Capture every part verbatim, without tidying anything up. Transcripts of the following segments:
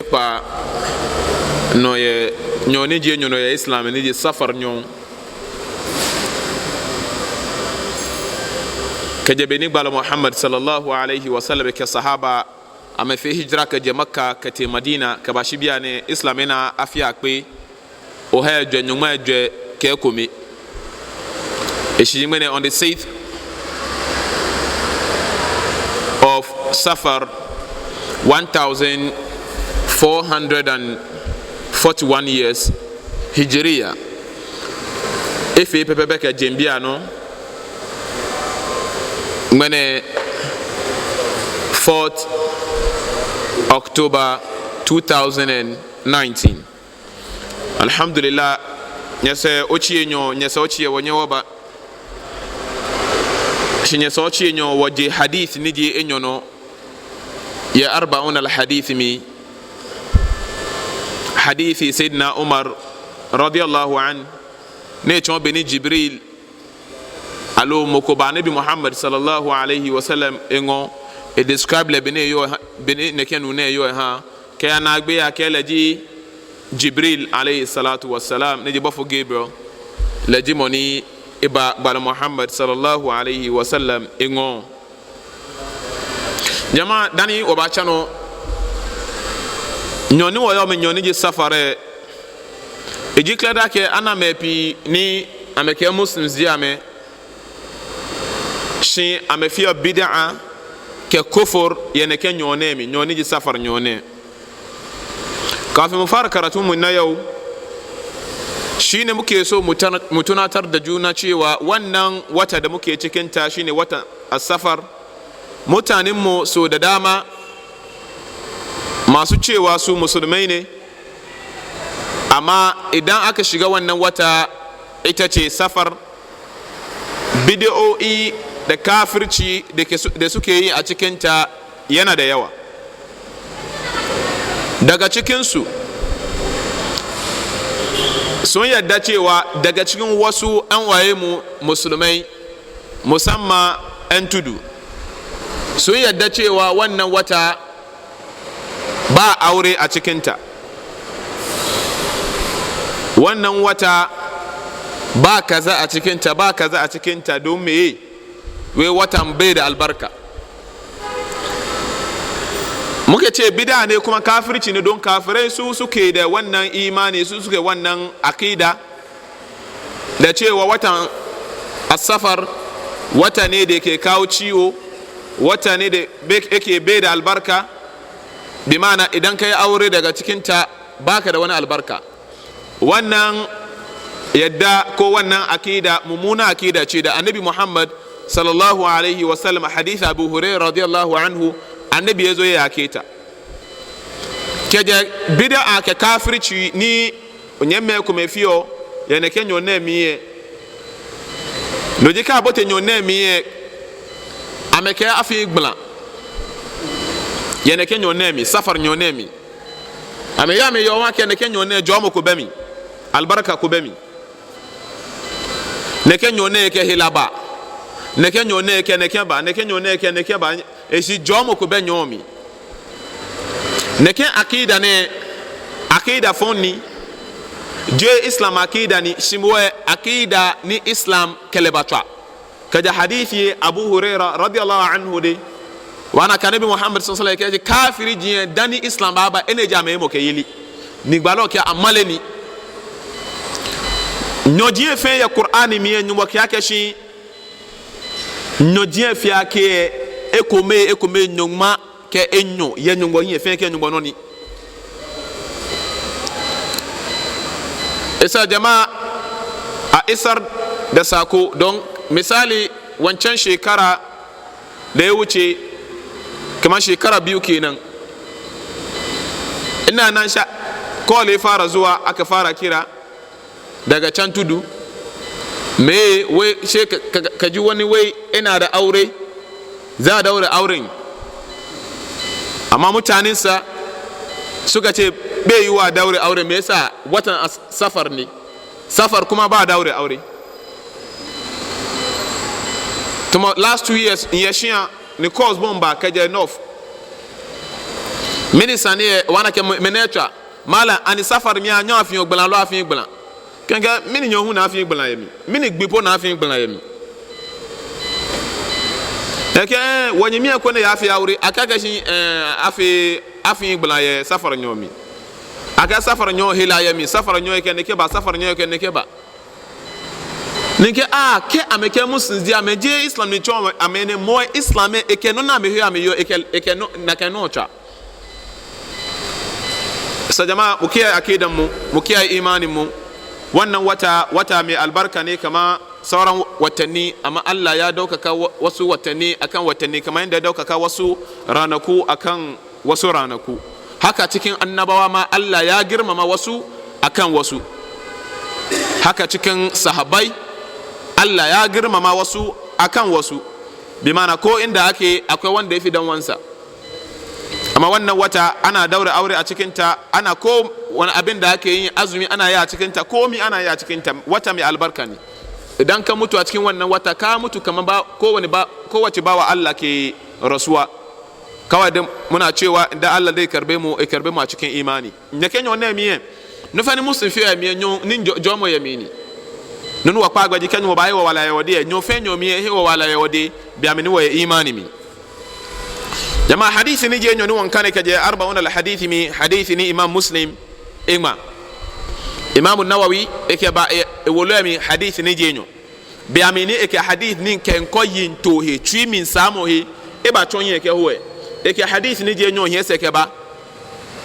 Kpa nɔ yɛ nyɔɔŋ ni ji enyɔ nɔ yɛ Islam, ni ji Safar nyɔɔŋ. Kɛjɛ be ni gbalɔ Muhammad sallallahu alaihi wasallam kɛ sahaba amɛfee hijra kɛjɛ Makka kɛtee Madina kɛbashi bianɛ, Islam ena afii akpe ohai ejwɛ nyɔŋmai ejwɛ kɛ ekome. Eshi ŋmɛnɛ on the sixth of Safar, one thousand four hundred and forty-one years Hijriya. Efee pɛpɛɛpɛ kɛjɛ bianɛ, ŋmɛnɛ fourth October two thousand and nineteen. Alhamdulillah, nyɛsɛɛ otsii enyɔ, nyɛsɛɛ otsii ewɔ nyɛ wɔba. Shi nyɛsɛɛ otsii enyɔ wɔje hadith ni ji enyɔ nɔ yɛ Arba'un al-Hadith mli. Hadith Sayyidina Umar radiyallahu anhu, ni etsɔɔ bɔ ni Jibril aloo mɔ ko ba Nabi Muhammad sallallahu alaihi wasallam eŋɔɔ, e-describe lɛ bɔ ni eyɔɔ eha, bɔ ni nɛkɛ nuu nɛɛ yɔɔ eha, kɛya naagbee akɛ lɛ ji Jibril alayhi salatu wassalam, ni ji bɔfo Gabriel, lɛ ji mɔ ni eba gbalɔ Muhammad sallallahu alaihi wasallam eŋɔɔ. Jama'a, dani wɔbaatsa nɔ, nyɔɔŋ ni wɔyɔɔ mli, nyɔɔŋ ni ji Safar lɛ, eji clear akɛ ana mɛi pii ni amɛkɛɛ Muslims ji amɛ, shi amɛfeɔ bid'a kɛ kufur yɛ nɛkɛ nyɔɔŋ nɛɛ mli, nyɔɔŋ ni ji Safar nyɔɔŋ nɛɛ. Kafin mu fara karatun mu na yau, shine muke so mu tana-, mu tunatar da juna cewa wannan wata da muke cikinta shine watan As-Safar. Mutanen mu so da dama masu cewa su musulmai ne, amma idan aka shiga wannan wata, ita ce Safar, bid'o'i da kafirci da ke su-, da suke yi a cikinta yana da yawa. Daga cikinsu, sun yarda cewa daga cikin wasu an waye mu musulmai, musamman 'yan tudu, sun yarda cewa wannan wata ba aure a cikinta. Wannan wata ba kaza a cikinta, ba kaza a cikinta, don meye? Wai watan bai da albarka. Muka ce bid'a ne kuma kafirci ne, don kafirai su suke da wannan imani, su suke wannan akida da cewa watan As-Safar wata ne da ke kawo ciwo, wata ne da be-, yake bai da albarka. Bi ma'ana, idan ka yi aure daga cikinta, baka da wani albarka. Wannan yadda ko wannan akida, mummuna akida ce da Annabi Muhammad sallallahu alaihi wasallam, hadith Abu Hurairah radiyallahu anhu, Annabi ya zo ya yake ta. Kɛjɛ bid'a kɛ kafirci ni onyɛmimɛi komɛi feɔ yɛ nɛkɛ nyɔɔŋ nɛɛ mli lɛ, no ji kɛ abote nyɔɔŋ nɛɛ mli lɛ, amɛkɛɛ afii gbala yɛ nɛkɛ nyɔɔŋ nɛɛ mli, Safar nyɔɔŋ nɛɛ mli. Amɛyɛ amɛyɔɔ wɔkɛɛ nɛkɛ nyɔɔŋ nɛɛ jɔɔmɔ ko bɛ mli, albarka ko bɛ mli. Nɛkɛ nyɔɔŋ nɛɛ kɛ hela ba, nɛkɛ nyɔɔŋ nɛɛ kɛ nɛkɛ ba, nɛkɛ nyɔɔŋ nɛɛ kɛ nɛkɛ ba, eshi jɔɔmɔ ko bɛ nyɔɔŋ mli. Nɛkɛ akida nɛɛ, akida fɔŋ ni, jeee Islam akida ni, shi moŋ lɛ akida ni Islam kɛ lɛ batswa. Kɛjɛ hadith Abu Hurairah radiyallahu anhu dɛŋ, wɔna akɛ Annabi Muhammad sallallahu alaihi wasallam kɛɛ, kafiriji lɛ dani Islam baaba, enɛ ji amɛhemɔkɛyeli. Ni gbalɔ kɛɛ amale ni. Nyɔji lɛ fɛɛ yɛ Qur'an mli lɛ, Nyɔŋmɔ kɛɛ akɛ shi nyɔji lɛ fɛɛ akɛ ekome, ekome nyɔŋma kɛ enyɔ yɛ Nyɔŋmɔ hiɛ, fɛɛ kɛ Nyɔŋmɔ nɔ ni. Esa jama'a a isar da sako don, misali, wancan shekara da ya wuce, kamar shekara biyu kenan, ina nan sha, call ya fara zuwa, aka fara kira daga can tudu, meye, wai, sai ka, ka, ka ji wani wai yana da aure, za a daura auren. Amma mutanensa suka ce bai yiwuwa daura auren, me yasa? Watan as-, Safar ne. Safar kuma ba daura aure. Tamɔ last two years, nyɛshia ni calls bɔ ni ba kɛjɛ North. Mɛni sane yɛ, wɔna akɛ mɛni etswa. Malam, ani safar mli anyɛɔ afii ogbala loo afii gbala? Kɛkɛ, mɛni nyɔɔŋ hu ni afii gbala yɛ mli? Mɛni gbi po ni afii gbala yɛ mli? Ekɛɛ, wɔnyɛmi ko ni yafee aure, akɛɛ akɛshi, eh, afii, afii gbala yɛ safar nyɔɔŋ mli. Akɛɛ safar nyɔɔŋ hela yɛ mli, safar nyɔɔŋ ekɛɛ nɛkɛ ba, safar nyɔɔŋ ekɛɛ nɛkɛ ba. Ni ekɛɛ, ah, kɛ amɛkɛɛ Muslims ji amɛ, jeee Islam ni tsɔɔ amɛ nɛ, mɔ Islam lɛ, ekɛ nɔ ni amɛheɔ amɛyeɔ, ekɛ, ekɛ nɔ, nakai nɔ tswa. Sa jama'a, mu kiyaye aqidan mu, mu kiyaye imanin mu. Wannan wata, wata mai albarka ne kamar sauran watanni, amma Allah ya ɗaukaka wa-, wasu watanni akan watanni, kamar yadda ya ɗaukaka wasu ranaku akan wasu ranaku. Haka cikin annabawa ma Allah ya girmama wasu akan wasu. Haka cikin sahabbai, Allah ya girmama wasu akan wasu. Bi ma'ana ko inda ake akwai wanda ya fi dan wansa. Amma wannan wata ana daura aure a cikinta, ana ko wani abin da ake yi, azumi ana yi a cikinta, komi ana yi a cikinta, wata mai albarka ne. Idan ka mutu a cikin wannan wata, ka mutu kamar ba, kowane ba, kowace bawa Allah ke rasuwa. Kawai dai muna cewa idan Allah zai karbe mu, ya karbe mu a cikin imani. Nɛkɛ nyɔɔŋ nɛɛ mli lɛ, nɔ fɛɛ ni Muslim feɔ yɛ mli lɛ, nyɔɔŋ, nii jɔ-, jɔɔmɔ yɛ mli ni. No ni wɔkpaa gbɛ ji kɛ Nyɔŋmɔ baahe wɔ wala yɛ wɔdɛŋ lɛ, nyɔɔŋ fɛɛ nyɔɔŋ mli lɛ, ehe wɔ wala yɛ wɔdɛŋ, be mli ni wɔyɛ imani mli. Jama'a, hadith ni ji enyɔ ni wɔmiikane kɛjɛ Arba'un al-Hadith mli, hadith ni Imam Muslim eŋma. Imam Nawawi, ekɛba, e, ewolo lɛ mli hadith ni ji enyɔ. Be mli ni ekɛ hadith ni kɛ ŋkɔ yiŋtoo he, tsui mli saamɔ he, ebatsɔ hiɛ kɛho lɛ. Ekɛ hadith ni ji enyɔ hiɛ sɛɛ kɛba.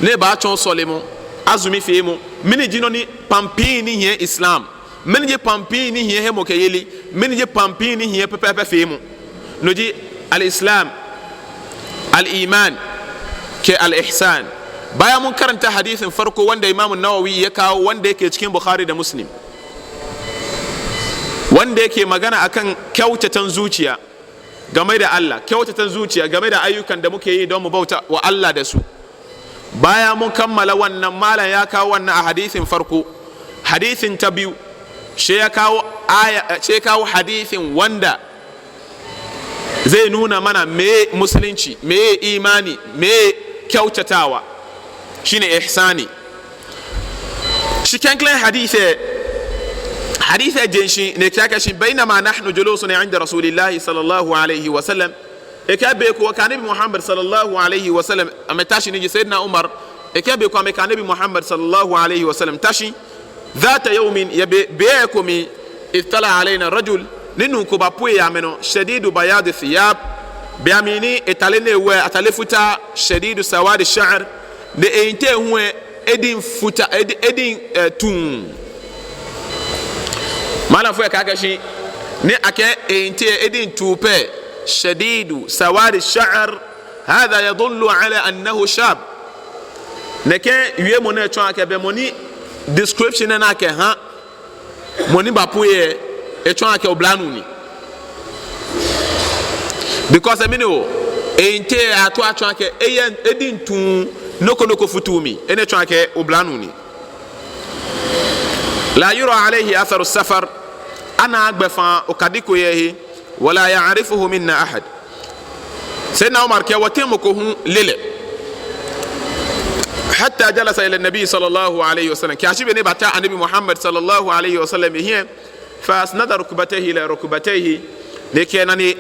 Ni ebaatsɔɔ sɔlemɔ, azumi feemɔ, mɛni ji nɔ ni pampii ni hiɛ Islam, mɛni ji pampii ni hiɛ hemɔkɛyeli, mɛni ji pampii ni hiɛ pɛpɛɛpɛ feemɔ. No ji al-Islam, al-Iman, kɛ al-Ihsan. Bayan mun karanta hadisin farko wanda Imam Nawawi ya kawo, wanda yake cikin Bukhari da Muslim, wanda yake magana akan kyautatan zuciya game da Allah, kyautatan zuciya game da ayyukan da muke yi don mu bauta wa Allah da su. Bayan mun kammala wannan, malam ya kawo wannan a hadisin farko. Hadisin ta biyu, sai ya kawo aya, sai ya kawo hadisin wanda zai nuna mana meye musulunci, meye imani, meye kyautatawa. Shine ihsani. Shi klɛŋklɛŋ hadith lɛ, hadith lɛ jeŋ shi ni ekɛɛ akɛshi, "Bainama nahnu julusun inda Rasulillahi sallallahu alaihi wa sallam." Ekɛɛ be ko wɔkɛ Anabi Muhammad sallallahu alaihi wa sallam amɛta shi, ni ji Sayyidina Umar. Ekɛɛ be ko amɛkɛ Anabi Muhammad sallallahu alaihi wa sallam ta shi. Dhata yawmin, yɛ be, be ko mli, idh tala alaina rajul, ni nuu ko bapue yɛ amɛnɔ, shadidu bayadi thiyab, be mli ni etale ni ewo lɛ atale futaa, shadidu sawadi sha'r, ni eyiŋtoo hu lɛ ediŋ futaa, edi-, ediŋ, eh, tuŋ. Malamfoi lɛ kɛɛ akɛshi, ni akɛɛ eyiŋtoo lɛ ediŋ tuŋ pɛ, shadidu sawadi sha'r, hadha yadullu ala annahu shab. Nɛkɛ wiemɔ nɛɛ tsɔɔ akɛ be mɔ ni description nɛɛ ni akɛha mɔ ni bapue lɛ, etsɔɔ akɛ oblanuu ni. Because mɛni hewɔ? Eyiŋtoo lɛ ato atsɔɔ akɛ eyɛ, ediŋ tuŋ, nɔ ko nɔ ko futuuu mli. Enɛ tsɔɔ akɛ oblanuu ni. La yura alayhi atharu safar. Anaaa gbɛfaa okadi ko yɛ ehe. Wala ya'rifuhu minna ahad. Sayyidina Umar kɛɛ wɔteŋ mɔ ko hu le lɛ. Hatta jalasa ila nabi sallallahu alayhi wa sallam. Kɛyashi be ni ebata Anabi Muhammad sallallahu alayhi wa sallam ehiɛ. Fa asnada rukbatayhi ila rukbatayhi. Ni ekɛ enane,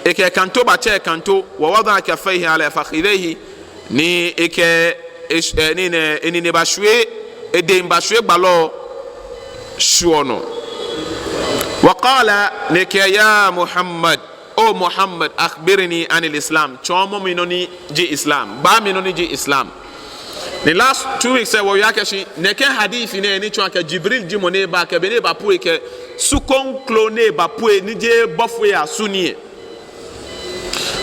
ekɛ ekanto batsɛ ekanto. Wa wada'a kaffayhi ala fakhidhayhi. Ni ekɛ, eh, nii nɛɛ, enine bashwie, edɛŋ bashwie gbalɔ shwiɔ nɔ. Wa qala, ni ekɛɛ, "Ya Muhammad, O Muhammad, akhbirni anil Islam. Tsɔɔmɔ mi nɔ ni ji Islam. Gbaa mi nɔ ni ji Islam." Ni last two weeks lɛ wɔwie akɛshi nɛkɛ hadith nɛɛ ni tsɔɔ akɛ Jibril ji mɔ ni ba, kɛ be ni ebapue kɛ su kroko ni ebapue ni jeee bɔfoi asu ni lɛ.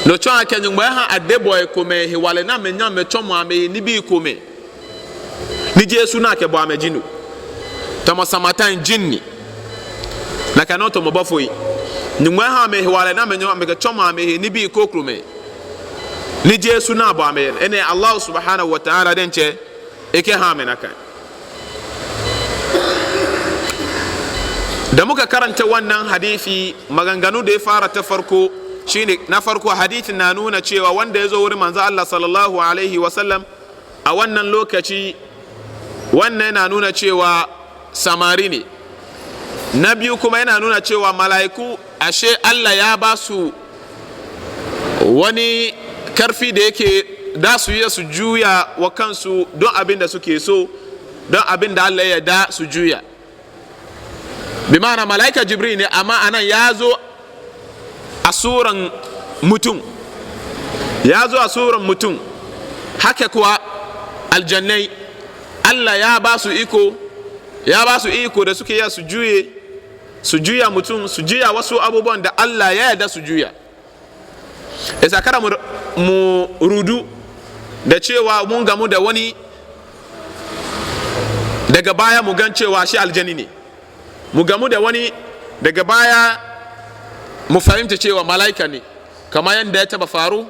No tsɔɔ akɛ Nyɔŋmɔ eha adebɔɔ komɛi hewalɛ ni amɛnyɛ amɛtsɔmɔ amɛhe nibii komɛi ni jeee su ni akɛbɔ amɛ ji no. Tamɔ samatan, jinni. Nakai nɔŋŋ tamɔ bɔfoi. Nyɔŋmɔ eha amɛ hewalɛ ni amɛnyɛ amɛkɛtsɔmɔ amɛhe nibii krokomɛi ni jeee su ni abɔ amɛ. Enɛ Allah subhanahu wa ta'ala diɛŋtsɛ ekɛha amɛ nakai. Da muka karanta wannan hadisi, maganganu da ya fara ta farko, shine na farko, hadisin na nuna cewa wanda ya zo wurin manzo Allah sallallahu alaihi wa sallam, a wannan lokaci, wannan yana nuna cewa samari ne. Na biyu kuma yana nuna cewa mala'iku, ashe Allah ya ba su wani karfi da yake da su iya su juya wa kansu don abin da suke so, don abin da Allah ya yarda su juya. Bi ma'ana mala'ika Jibril ne, amma anan ya zo a suran mutum. Ya zo a suran mutum. Haka kuwa aljannai, Allah ya ba su iko, ya ba su iko da suke iya su juye, su juya mutum, su juya wasu abubuwan da Allah ya yarda su juya. Isa kada mu, mu rudu da cewa mun gamu da wani, daga baya mu gan cewa shi aljani ne. Mu gamu da wani, daga baya mu fahimta cewa mala'ika ne, kamar yadda ya taba faru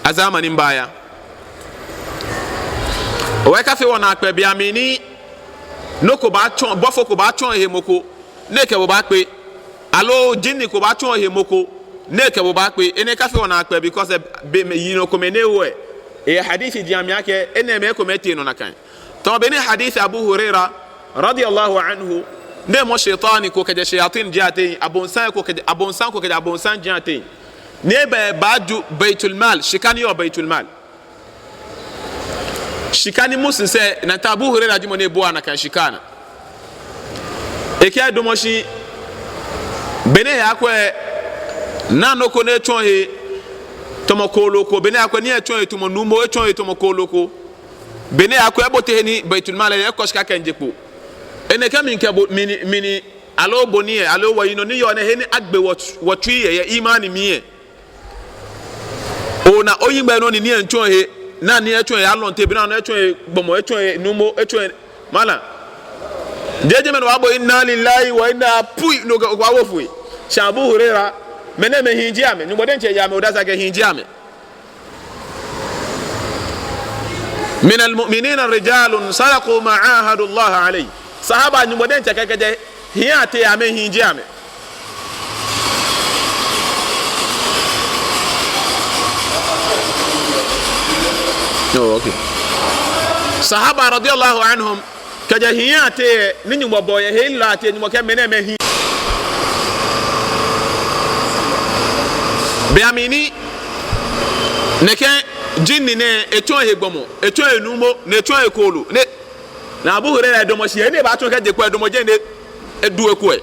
a zamanin baya. Wai kafee wɔnaa kpɛ, be mli ni nɔ ko baatsɔ, bɔfo ko baatsɔ ehe mɔ ko ni ekɛ bo baakpe. Aloo jinni ko baatsɔ ehe mɔ ko ni ekɛ bo baakpe. Enɛ kafee wɔnaa kpɛ, because, eh, be mli yinɔ komɛi ni ewo, eh, hadisi ji amɛ akɛ enɛɛmɛi ekomɛi tee nɔ nakai. Tamɔ bɔ ni hadisi Abu Huraira radiyallahu anhu, ni mɔ shaytani ko kɛjɛ shayatin jin ateŋ, abonsam ko kɛjɛ, abonsam ko kɛjɛ abonsam jin ateŋ, ni eba baaju Baitul Mal, shika ni yɔɔ Baitul Mal. Shika ni Muslim sɛɛ, ni tamɔ Abu Huraira ji mɔ ni ebuaa nakai shika naa. Ekɛɛ edamɔ shi, be ni eyakwɛ, ena nɔ ko ni etsɔ ehe tamɔ kooloo ko, be ni eyakwɛ ni etsɔ ehe tamɔ nuumo, etsɔ ehe tamɔ kooloo ko. Be ni eyakwɛ, ebote he ni Baitul Mal yɔɔ, ekɔ shika kɛmiije kpo. Enɛ kɛ mikɛɛ bo, mɛni, mɛni, aloo bɔ ni yɛ, aloo wɔyinɔ ni yɔɔ nɛɛ he ni agbe wɔ, wɔtsui yɛ, yɛ imani mli yɛ. Ona oyiŋ gbɛ nɔ ni ni etsɔ ehe, ni ni etsɔ ehe alɔnte, be ni etsɔ ehe gbɔmɔ, etsɔ ehe nuumo, etsɔ ehe malam. Jeee jɛmɛ ni obaabo inna lillahi wa inna pui, no ka, obaabo foi. Shi Abu Huraira, mɛnɛmɛi hii ji amɛ, Nyɔŋmɔ diɛŋtsɛ yɛ amɛ odase akɛ hii ji amɛ. Minal mu'minina rijalun sadaqu ma ahadu Allah alayhi. Sahaba, Nyɔŋmɔ diɛŋtsɛ kɛɛ kɛjɛ hii ateŋ amɛhii ji amɛ. Oh, okay. Sahaba radiyallahu anhum, kɛjɛ hii ateŋ, ni Nyɔŋmɔ bɔ yɛ hela ateŋ, Nyɔŋmɔ kɛɛ mɛnɛmɛi hii. Be mli ni nɛkɛ jinni nɛɛ, etsɔ ehe gbɔmɔ, etsɔ ehe nuumo, ni etsɔ ehe kooloo, ni Ni Abu Huraira edamɔ shi, he ni ebaatsɔ kɛje kpo edamɔ jɛi ni edu ekwɛ.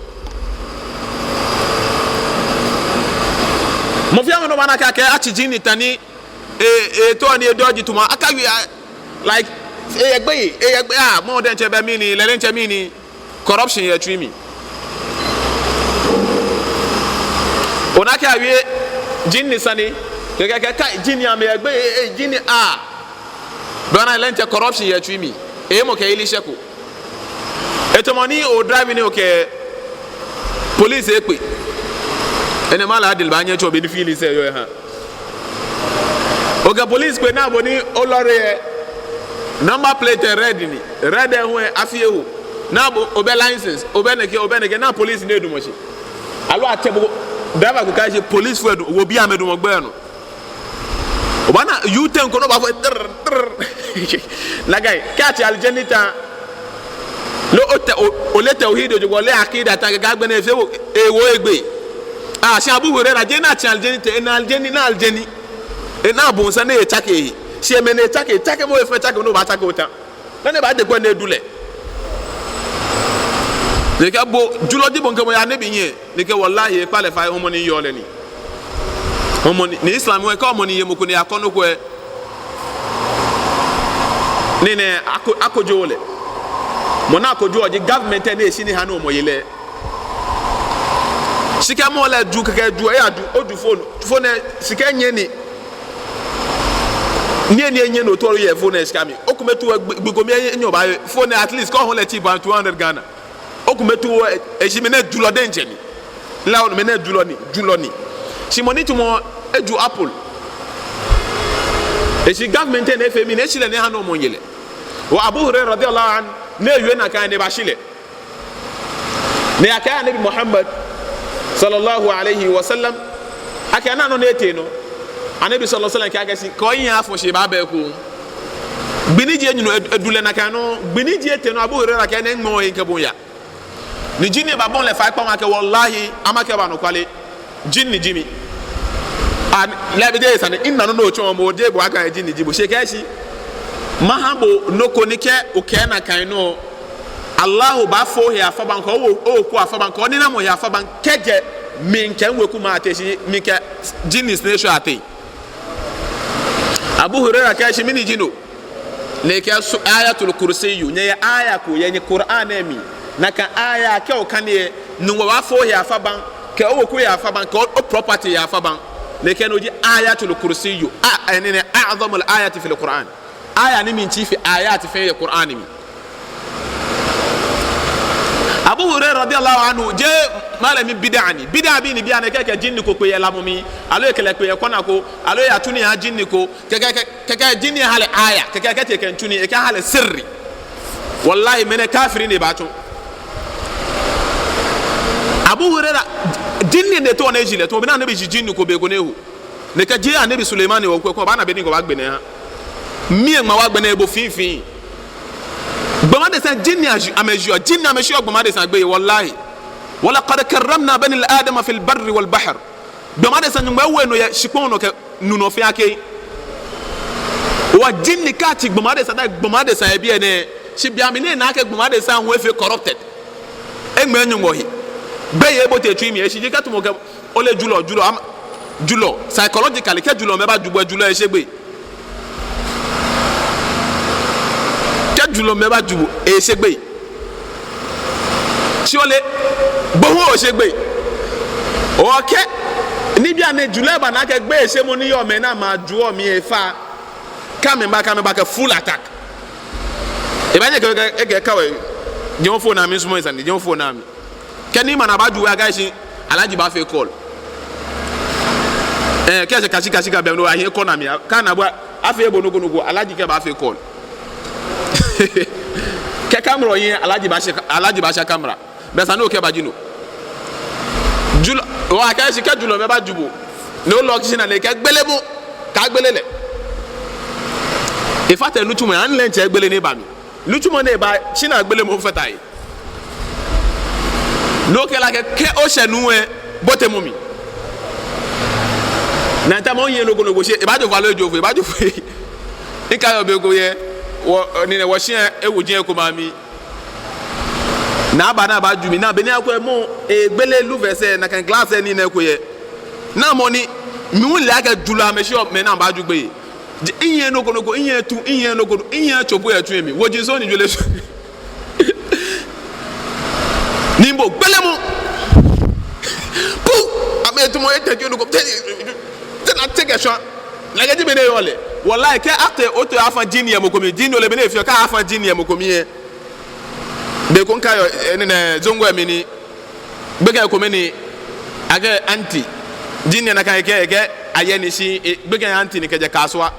Mɔ fɛɛ mɔ ni obaana akɛ, akɛ atsi jinni ta ni, e, etɔ ni edodge tamɔ, akawie, a, like, eyɛ gbeyei, eyɛ gbeyei, ah, mɔ diɛŋtsɛ bɛ mɛni, lɛ diɛŋtsɛ mɛni, corruption yɛ etsui mli. Ona akɛ awie jinni sane, kɛkɛ, kɛ, kai, jinni amɛyɛ gbeyei, e, e, jinni, ah. Be ni lɛ diɛŋtsɛ corruption yɛ etsui mli. Emɔ kɛ ili shɛko. Etamɔ ni odrive ni okɛ police ekpe. Enɛ Malam Adil baanyɛ atsɔɔ bɔ ni feeling sɛɛ yɔɔ eha. Okɛ police kpe ni abo ni olorry yɛ. Number plate red ni. Red hu afee eho. Ni abo obɛ license. Obɛ nɛkɛ, obɛ nɛkɛ. Ni police ni edamɔ shi. Aloo atsɛ bo. Driver ko kɛɛ shi police fo edu. Wo bi amɛdamɔ gbɛ nɔ. Obaana U-turn ko ni obaafo trr, trr. Nakai, kɛ atsi aljani ta. Ni otɛ, o, ole tawhid jogbaŋŋ, ole aqida ta, kɛ agbɛnɛ efee bo, ewo egbe. Ah, shi Abu Huraira, jeee ni atsi aljani ta, ena aljani, na aljani. Ena abonsam ni etsake. Shi mɛi ni etsake, tsakemɔ efee tsakemɔ ni obaatsake ota. Nɔ ni baaje kpo ni edu lɛ. Ni ekɛɛ bo, julɔ ji bo ni okɛ mɔ yaa Annabi ŋɛɛ. Ni ekɛɛ wallahi, ekpa lɛ fai, hɔmɔ ni yɔɔ lɛ ni. Hɔmɔ ni, ni Islam wɛ, kɛ hɔmɔ ni ye mɔ ko ni eyakɔ nɔ ko lɛ. Ni nɛɛ, ako, akojoɔ lɛ. Mɔ ni akojoɔ ji government ni eshi ni eha ni hɔmɔ ye lɛ. Shi kɛ mɔ lɛ ju kɛkɛ ju, eyaju, oju phone, phone lɛ, shi kɛ nyɛ ni. Nyɛ ni, nyɛ ni otɔrɔ yɛ phone lɛ shika mli. Okome tu gbi, gbi ko mli enyɔ ba phone lɛ at least kɛ oha lɛ cheap two hundred Ghana. Okome tu, e, eshi mɛnɛ julɔ diɛŋtsɛ ni. La onu mɛnɛ julɔ ni, julɔ ni. Shi mɔ ni tamɔ eju apple. Eshi government ni efee mli ni eshi lɛ ni eha ni hɔmɔ ye lɛ. Wa Abu Hurairah radiyallahu anhu, ni ewie nakai ni ebashi lɛ. Ni akɛɛ Annabi Muhammad sallallahu alayhi wa sallam, akɛ ana nɔ ni etee nɔ. Annabi sallallahu alayhi wa sallam kɛɛ akɛ shi, kɛ ohiɛ afɔ shi baaba eko. Gbi ni ji enyɔ lɛ, edu lɛ nakai nɔŋŋ. Gbi ni ji etɛ nɔŋŋ, Abu Huraira kɛɛ ni eŋmɛɔ eyiŋ kɛbɔi yaa. Ni jinni lɛ babɔi lɛ fai kpaŋ akɛ, wallahi, amakɛɛ ba anɔkwale. Jinni ji mi. Ani, lɛ bi de sane, ina nɔ ni otsɔɔ mɔ, jeee bo akɛ jinni ji bo. Shi ekɛɛ shi, maha bo nɔ ko ni kɛ okɛɛ nakai nɔŋŋ, Allahu baafo ohe afabaŋ, kɛ oweku afabaŋ, kɛ oninamɔ he afabaŋ, kɛjɛ mi kɛ miwekumɛi ateŋ, shi mi kɛ jinni lɛ eshwɛ ateŋ. Abu Huraira kɛɛ shi mɛni ji no? Ni ekɛɛ su-, Ayatul Kursiyu, nyɛyɛ aya ko yɛ nyɛ Qur'an lɛ mli. Nakai aya kɛ okane lɛ, Nyɔŋmɔ baafo ohe afabaŋ, kɛ oweku he afabaŋ, kɛ o, o property he afabaŋ. Ni ekɛɛ no ji Ayatul Kursiyu. A, enɛ nɛ a'zamul ayati fil Qur'an. Aya ni mli tsii fe ayat fɛɛ yɛ Qur'an lɛ mli. Abu Huraira radiyallahu anhu, jeee malami bid'a ni. Bid'a bii ni bianɛ kɛ ekɛ jinni ko kpe yɛ lamɔ mli, aloo ekɛ lɛ kpe yɛ kɔna ko, aloo eyatsu nii eha jinni ko, kɛkɛ, kɛ, kɛkɛ jinni lɛ ha lɛ aya, kɛkɛ kɛtee kɛmiitsu nii, ekɛha lɛ sirri. Wallahi, mɛnɛ kafiri ni ebaatsɔ. Abu Huraira, jinni lɛ tao ni eji lɛ, tamɔ bɔ ni Annabi ji jinni ko be ko ni eho. Ni ekɛɛ jeee Annabi Sulaiman ni wɔkwɛ ko, obaana bɔ ni Nyɔŋmɔ baagbe enɛ aha. Miiŋma wɔgbe enɛ ebo fiŋfiŋ. Gbɔmɔ adesa jinni aji-, amɛjiɔ, jinni amɛshiɔ gbɔmɔ adesa gbeyei, wallahi. Wa laqad karramna bani Adama fil barri wal bahr. Gbɔmɔ adesa Nyɔŋmɔ ewo enɔ yɛ shikpɔŋ nɔ kɛ nu nɔ fɛɛ akɛ. Wa jinni kɛ atsi gbɔmɔ adesa, da gbɔmɔ adesa yɛ biɛ nɛɛ. Shi bianɛ mina akɛ gbɔmɔ adesa hu efee corrupted. Eŋmɛɛ Nyɔŋmɔ he. Gbeyei ebote etsui mli, eshishi ji kɛ tamɔ kɛ ole julɔ, julɔ, ama, julɔ, psychologically, kɛ julɔmɛi baju bo, julɔ esheɔ gbeyei. Kɛ julɔmɛi baju bo, esheɔ gbeyei. Shi ole, bo hu osheɔ gbeyei. Okay, ni bianɛ julɔ lɛ baana akɛ gbeyeishemɔ ni yɔɔ mɛi ni amɛjuɔ mli efa. Kɛ amɛba, kɛ amɛba kɛ full attack. Ebaanyɛ ekɛɛ, ekɛɛ, ekɛɛ kawai, jɛmɛ phone lɛ mli, misumɔɔɔ sane, jɛmɛ phone lɛ mli. Kɛ ni mana baaju wɛ akɛ shi, Alhaji baafee call. Eh, kɛ shi kashi kashi ka bɛ no, ahiɛ call lɛ mli. Kɛ ana bo, afee bo nɔ ko nɔ ko, Alhaji kɛ baafee call. Kɛ camera yɛ, Alhaji baasha, Alhaji baasha camera. Bɛ sane ni okɛba ji no. Julɔ, wa kɛ shi kɛ julɔmɛi baju bo. Ni o lock shi ni ekɛɛ gbele mɔ, kaagbele lɛ. In fact, nitsumɔ, an lɛ ntsɛ gbele ni ba mli. Nitsumɔ ni ba, shi ni agbele mɔ fata he. Ni okɛɛ lɛ akɛ, kɛ oshɛ nuu lɛ botemɔ mli. Ni tamɔ ohiɛ nɔ ko nɔ ko shi, ebaajo fo aloo ejooo fo, ebaajo fo. Mikaiɔ be ko yɛ, wɔ, ni nɛ wɔshi lɛ, ewo jɛi ko ma mli. Ni aba ni abaju mi, ni be ni akwɛ mɔ, egbele louvre sɛɛ, nakai glass lɛ ni nɛ ko yɛ. Ni mɔ ni, mi hu mile akɛ julɔi amɛshiɔ mɛi ni amɛbaju gbeyei. Mihiɛ nɔ ko nɔ ko, mihiɛ tu, mihiɛ nɔ ko nɔ, mihiɛ tsopo yɛ tsu lɛ mli. Woji sɔŋŋ ni jwere so. Ni mbo gbele mɔ. Pu! Amɛ tamɔ etɛ jwere nɔ ko. Te, te na te kɛ shwa. Nakai ji bɔ ni eyɔɔ lɛ. Wallahi, kɛ ate oto afa jinni yɛ mɔ ko mli. Jinni ole bɔ ni efeɔ, kɛ afa jinni yɛ mɔ ko mli lɛ. Be ko mikaiɔ, eh, ni nɛ, Zongo lɛ mli ni. Gbekɛ ko mli ni, akɛ aunty. Jinni nakai kɛ, kɛ ayɛ ni shi, eh, gbekɛ aunty ni kɛjɛ kasuwa.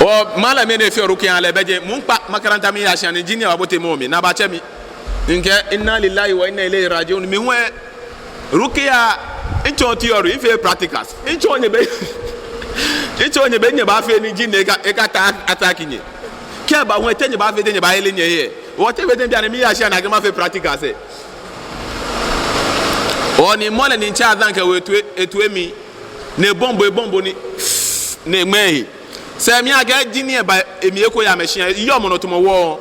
O, malami ni efeɔ rukiya lɛ bɛ jɛi, mɔ kpa makaranta miiya shia ni jinni lɛ babote mɔ mli, ni abatsɛ mi. Mikɛɛ, inna lillahi wa inna ilayhi raji'un. Mi hu lɛ, rukiya, mitsɔɔ theory, mifeee practicals. Mitsɔɔ nyɛ bɔ, mitsɔɔ nyɛ bɔ ni nyɛbaafee ni jinni lɛ aka, akata attack nyɛ. Kɛ eba hu lɛ, te nyɛbaafee, te nyɛbaahere nyɛhe. Wɔte be te bianɛ miiya shia ni akɛ mafee practicals lɛ. O, ni mɔ lɛ ni mitsɛ azan kɛwo etoi, etoi mli. Ni ebɔmbo, ebɔmbo ni, ni eŋmɛɛ ehe. Sɛɛ mli akɛ jinni lɛ ba emli eko yɛ amɛshia, eyɔɔ mɔ nɔ tamɔ wɔ.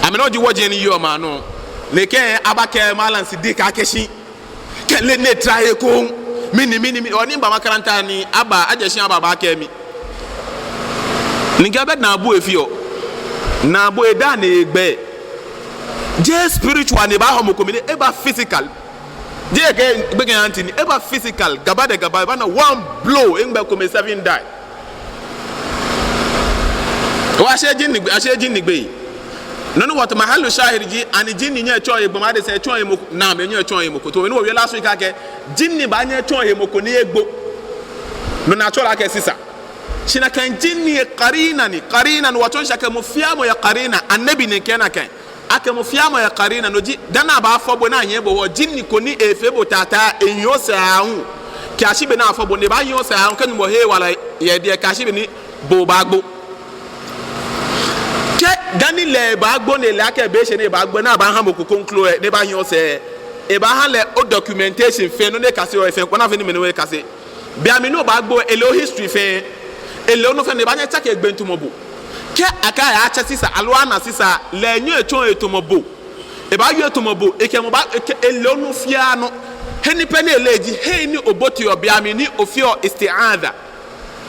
Amɛnɔ ji wɔji ni yɔɔ maŋ nɔ. Ni kɛ abakɛɛ Malam Sidik akɛ shi. Kɛ lɛ ni etara eko. Mɛni, mɛni, mɛni. O, ni miba makaranta ni aba, ajɛ shia aba, abakɛɛ mi. Ni mikɛɛ bɛ naabu efeɔ. Naabu eda ni egbɛ. Jeee spiritual ni baahɔ mɔ ko mli, eba physical. Jeee akɛ gbekɛ aunty ni, eba physical, gaba da gaba, ebaana one blow, eŋmɛ ekome seven die. O, asheee jinni, asheee jinni gbeyei. Nɔ ni wɔto mahallu shahid ji, ani jinni nyɛɔ etsɔɔ ehe gbɔmɔ adesa, etsɔɔ ehe mɔ ko, naam, enyɛɔ etsɔɔ ehe mɔ ko. Tamɔ bɔ ni wɔwie last week akɛ, jinni baanyɛ atsɔɔ ehe mɔ ko ni egbo. No ni atsɛɔ lɛ akɛ sisa. Shi nakai jinni lɛ qarina ni, qarina ni, wɔtsɔɔ shi akɛ mɔ fɛɛ mɔ yɛ qarina, Annabi ni kɛɛ nakai. Akɛ mɔ fɛɛ mɔ yɛ qarina, no ji, dani abaafɔ bo ni ahiɛ bo hewɔ, jinni ko ni efee bo tata, ehiɔ sɛɛ aahu. Kɛyashi be ni afɔ bo ni, ebaahiɔ sɛɛ aahu, kɛ Nyɔŋmɔ he wala yɛ edɛŋ, kɛyashi be ni bo baagbo. Kɛ dani lɛ ebaagbo ni ele akɛ be eshɛ ni ebaagbo, ni abaaha mɔ ko kroko lɛ, ni ebaahi osɛɛ, ebaaha lɛ o documentation fɛɛ, nɔ ni ekaseɔ lɛ fɛɛ, bɔ ni afee ni mɛni hu ekase. Be mli ni obaagbo, ele o history fɛɛ, ele onɔ fɛɛ, ni ebaanyɛ etsake egbe etamɔ bo. Kɛ akɛɛ ayatsɛ sisa, aloo ana sisa, lɛ enyɛɔ etsɔɔ etamɔ bo. Ebaawie etamɔ bo, ekɛ mɔ baa, ekɛ, ele onɔ fɛɛ nɔ. He ni pɛ ni ele ji he ni oboteɔ be mli ni ofeɔ isti'adha.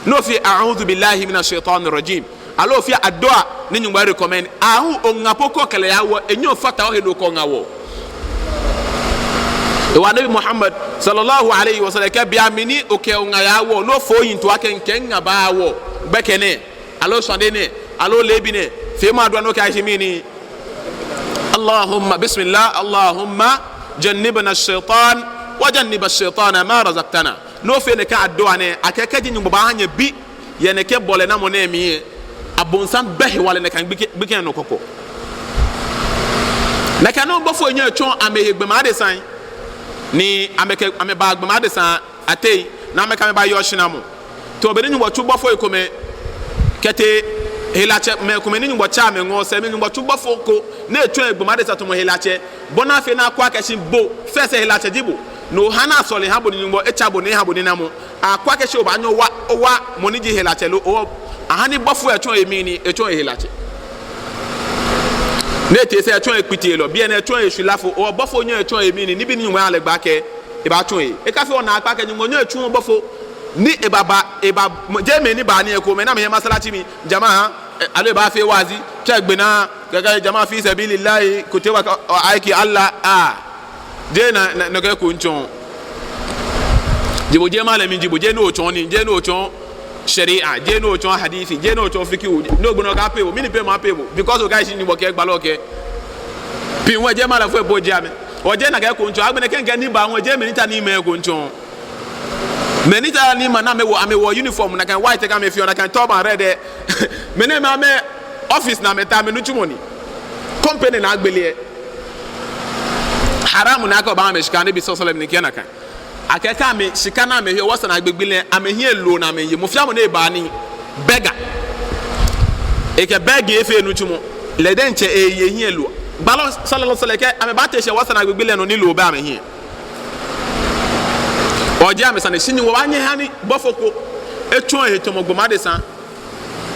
Ni ofee "A'udhu billahi minash shaitanir rajim." Aloo ofee adua ni Nyɔŋmɔ recommend. Ahu oŋa po ko kɛlɛ ya wɔ, enyɛɔ ofata ohe ni okɔ oŋa wɔ. Ewa Nabi Muhammad sallallahu alayhi wa sallam kɛɛ be mli ni okɛ oŋa ya wɔ, ni ofo oyiŋ toi akɛ mikɛ miŋa baa wɔ, gbɛkɛ nɛɛ, aloo shwane nɛɛ, aloo leebi nɛɛ, feemɔ adua ni okɛshi mli ni, Allahumma, bismillah, Allahumma jannibna shaitan wa janniba shaitana ma razaqtana. Ni ofee nɛkɛ adua nɛɛ, akɛɛ kɛji Nyɔŋmɔ baaha nyɛ bi yɛ nɛkɛ bɔlɛnamɔ nɛɛ mli lɛ, abonsam bɛ hewalɛ ni ekã gbekɛ, gbekɛ nɔ kɔkɔ. Nakai nɔŋŋ bɔfoi nyɛɔ etsɔɔ amɛhe gbɔmɔ adesai, ni amɛkɛ, amɛbaa gbɔmɔ adesa ateŋ, ni amɛkɛ amɛ baayɔɔ shinamɔ. Tamɔ bɔ ni Nyɔŋmɔ tsu bɔfoi komɛi kɛtee helatsɛmɛi komɛi ni Nyɔŋmɔ tsɛ amɛ ŋɔɔ, sɛɛ mli Nyɔŋmɔ tsu bɔfo ko ni etsɔɔ egbɔmɔ adesa tamɔ helatsɛ, bɔ ni afee ni akwɛ akɛ shi bo, first helatsɛ ji bo, ni oha ni asɔle ha bo ni Nyɔŋmɔ etsa bo ni eha bo ninamɔ. Akwɛ akɛ shi obaanyɛ owa, owa mɔ ni ji helatsɛ lo, o, aha ni bɔfo etsɔɔ emli ni etsɔɔ ehelatsɛ. Ni etee sɛɛ etsɔɔ ekpitielɔ, biɛ ni etsɔɔ eshwilafo, o, bɔfo nyɛɔ etsɔɔ emli ni, nibii ni Nyɔŋmɔ ha lɛ gbɛ akɛ ebaatsɔɔ ehe. Ekafee onaakpɛɛ akɛ Nyɔŋmɔ nyɛɔ etsuɔ bɔfo ni ebaba, eba, jeee mɛi ni baa ni ekomɛi ni amɛyɛ masalachi mli, jama, eh, aloo ebaafee waazi, tsɛ gbɛ naa, kɛkɛ jama fi sabilillahi, kutewa ka, o, aiki Allah, ah. Jeee na, na, nakai ko ntsɔɔ. Ji bo jeee malami, ji bo jeee ni otsɔɔ nii, jeee ni otsɔɔ shari'a, jeee ni otsɔɔ hadisi, jeee ni otsɔɔ fikihu, ni ogbe ni okɛɛ apee bo, mɛni pee ma apee bo, because okɛɛ shi ni bo kɛ gbalɔ kɛ. Pii hu jeee malamfoi po ji amɛ. O jeee nakai ko ntsɔɔ, agbɛnɛ kɛ mikɛɛ ni baa hu jeee mɛi ni taa niimɛi ko ntsɔɔ. Mɛi ni taa niimɛi ni amɛwo, amɛwo uniform, nakai white kɛ amɛfeɔ, nakai turban red lɛ. Mɛi nɛɛ amɛ office ni amɛtaa amɛnitsumɔ ni. Company ni agbele lɛ. Haram ni akɛbaa amɛ shika, Nabi sallallahu alaihi wasallam ni kɛɛ nakai. Akɛɛ kɛ amɛ shika ni amɛheɔ wɔsɛɛ naagbee gbi lɛ, amɛhiɛ loo ni amɛyeɔ. Mɔ fɛɛ mɔ ni baa ni beggar. Ekɛ begging efee enitsumɔ. Lɛ diɛŋtsɛ eyeɔ ehiɛ loo. Gbalɔ sallallahu alaihi wasallam kɛɛ amɛbaate shi wɔsɛɛ naagbee gbi lɛ nɔ ni loo bɛ amɛhiɛ. O jeee amɛsane shi ni wɔbaanyɛ wɔha ni bɔfo ko etsɔɔ ehe tamɔ gbɔmɔ adesa.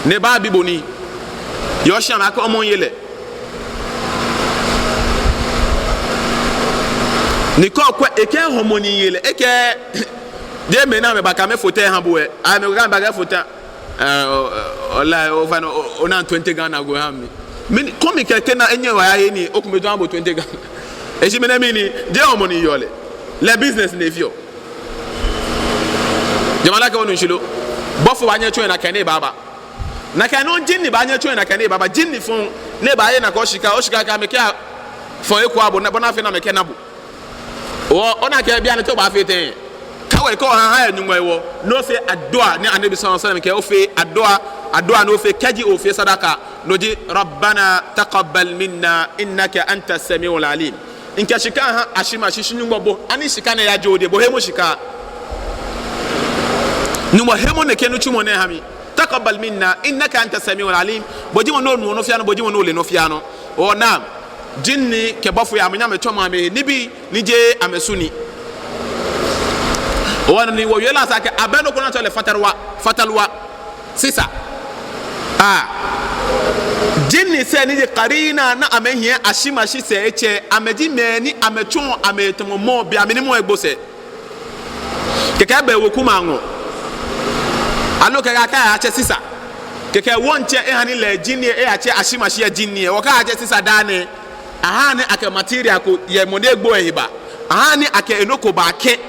Ni ebaabi bo nii. Yɛ oshia mli akɛ omɔ miiye lɛ. Ni kɛ okwɛ, ekɛɛ hɔmɔ ni miiye lɛ. Ekɛɛ, jeee mɛi ni amɛbakɛ amɛfoto ha bo lɛ. Amɛkɛ amɛbakɛ foto. Eh, o, o, ola, ofainɛ, o, ona twenty Ghana oha mi. Mɛni, kɛ mi kɛkɛ na enyɛ wa ya he ni, okɛ mi jɔ aha bo twenty Ghana. Eshi mɛni mɛni, jeee hɔmɔ ni miiye lɛ. Lɛ business ni efeɔ. Jama'a kɛ onu shishi lo. Bɔfo baanyɛ etsɔɔ nakai ni ebaaba. Nakai nɔŋŋ jinni baanyɛ etsɔɔ nakai ni ebaaba. Jinni fɔŋ ni ebaaye nakai oshika, oshika kɛ amɛkɛfɔ̃ eko aha bo, bɔ ni afee ni amɛkɛna bo. O, ona akɛ bianɛ te obaafee tɛŋŋ. Kawai kɛ oha oha yɛ Nyɔŋmɔ hewɔ. Ni ofee adua ni Annabi sallallahu alaihi wasallam kɛɛ ofee adua, adua ni ofee kɛji ofee sadaka. No ji, "Rabbana taqabbal minna innaka anta samiul alim." Mikɛ shika ha ashimashi shi Nyɔŋmɔ bo, ani shika nɛɛ yaje odɛŋ, bo hemɔ shika. Nyɔŋmɔ hemɔ nɛkɛ nitsumɔ nɛɛ ha mi. Taqabbal minna innaka anta samiul alim. Bo ji mɔ ni onuɔ nɔ fɛɛ nɔ, bo ji mɔ ni ole nɔ fɛɛ nɔ. O naam. Jinni kɛ bɔfoi amɛnyɛ amɛtsɔmɔ amɛnibii ni jeee amɛsu ni. O ni wɔwie lɛ esa akɛ abɛ nɔ ko ni atsɛɔ lɛ fatalwa, fatalwa. Sisa. Ah. Jinni sɛɛ ni ji qarina ni amɛhiɛ ashimashi sɛɛ etsɛ, amɛji mɛi ni amɛtsɔɔ amɛtamɔ mɔ, be mli ni mɔ egbo sɛɛ. Kɛkɛ be weku ma ŋɔ. Aloo kɛkɛ akɛ ayatsɛ sisa. Kɛkɛ wɔŋtsɛ eha ni lɛ jinni eyatsɛ ashimashi yɛ jinni lɛ. Wɔkɛ ayatsɛ sisa daa nɛɛ. Aha ni akɛ material ko yɛ mɔ ni egbo lɛ heba. Aha ni akɛ enɔ ko baakɛ.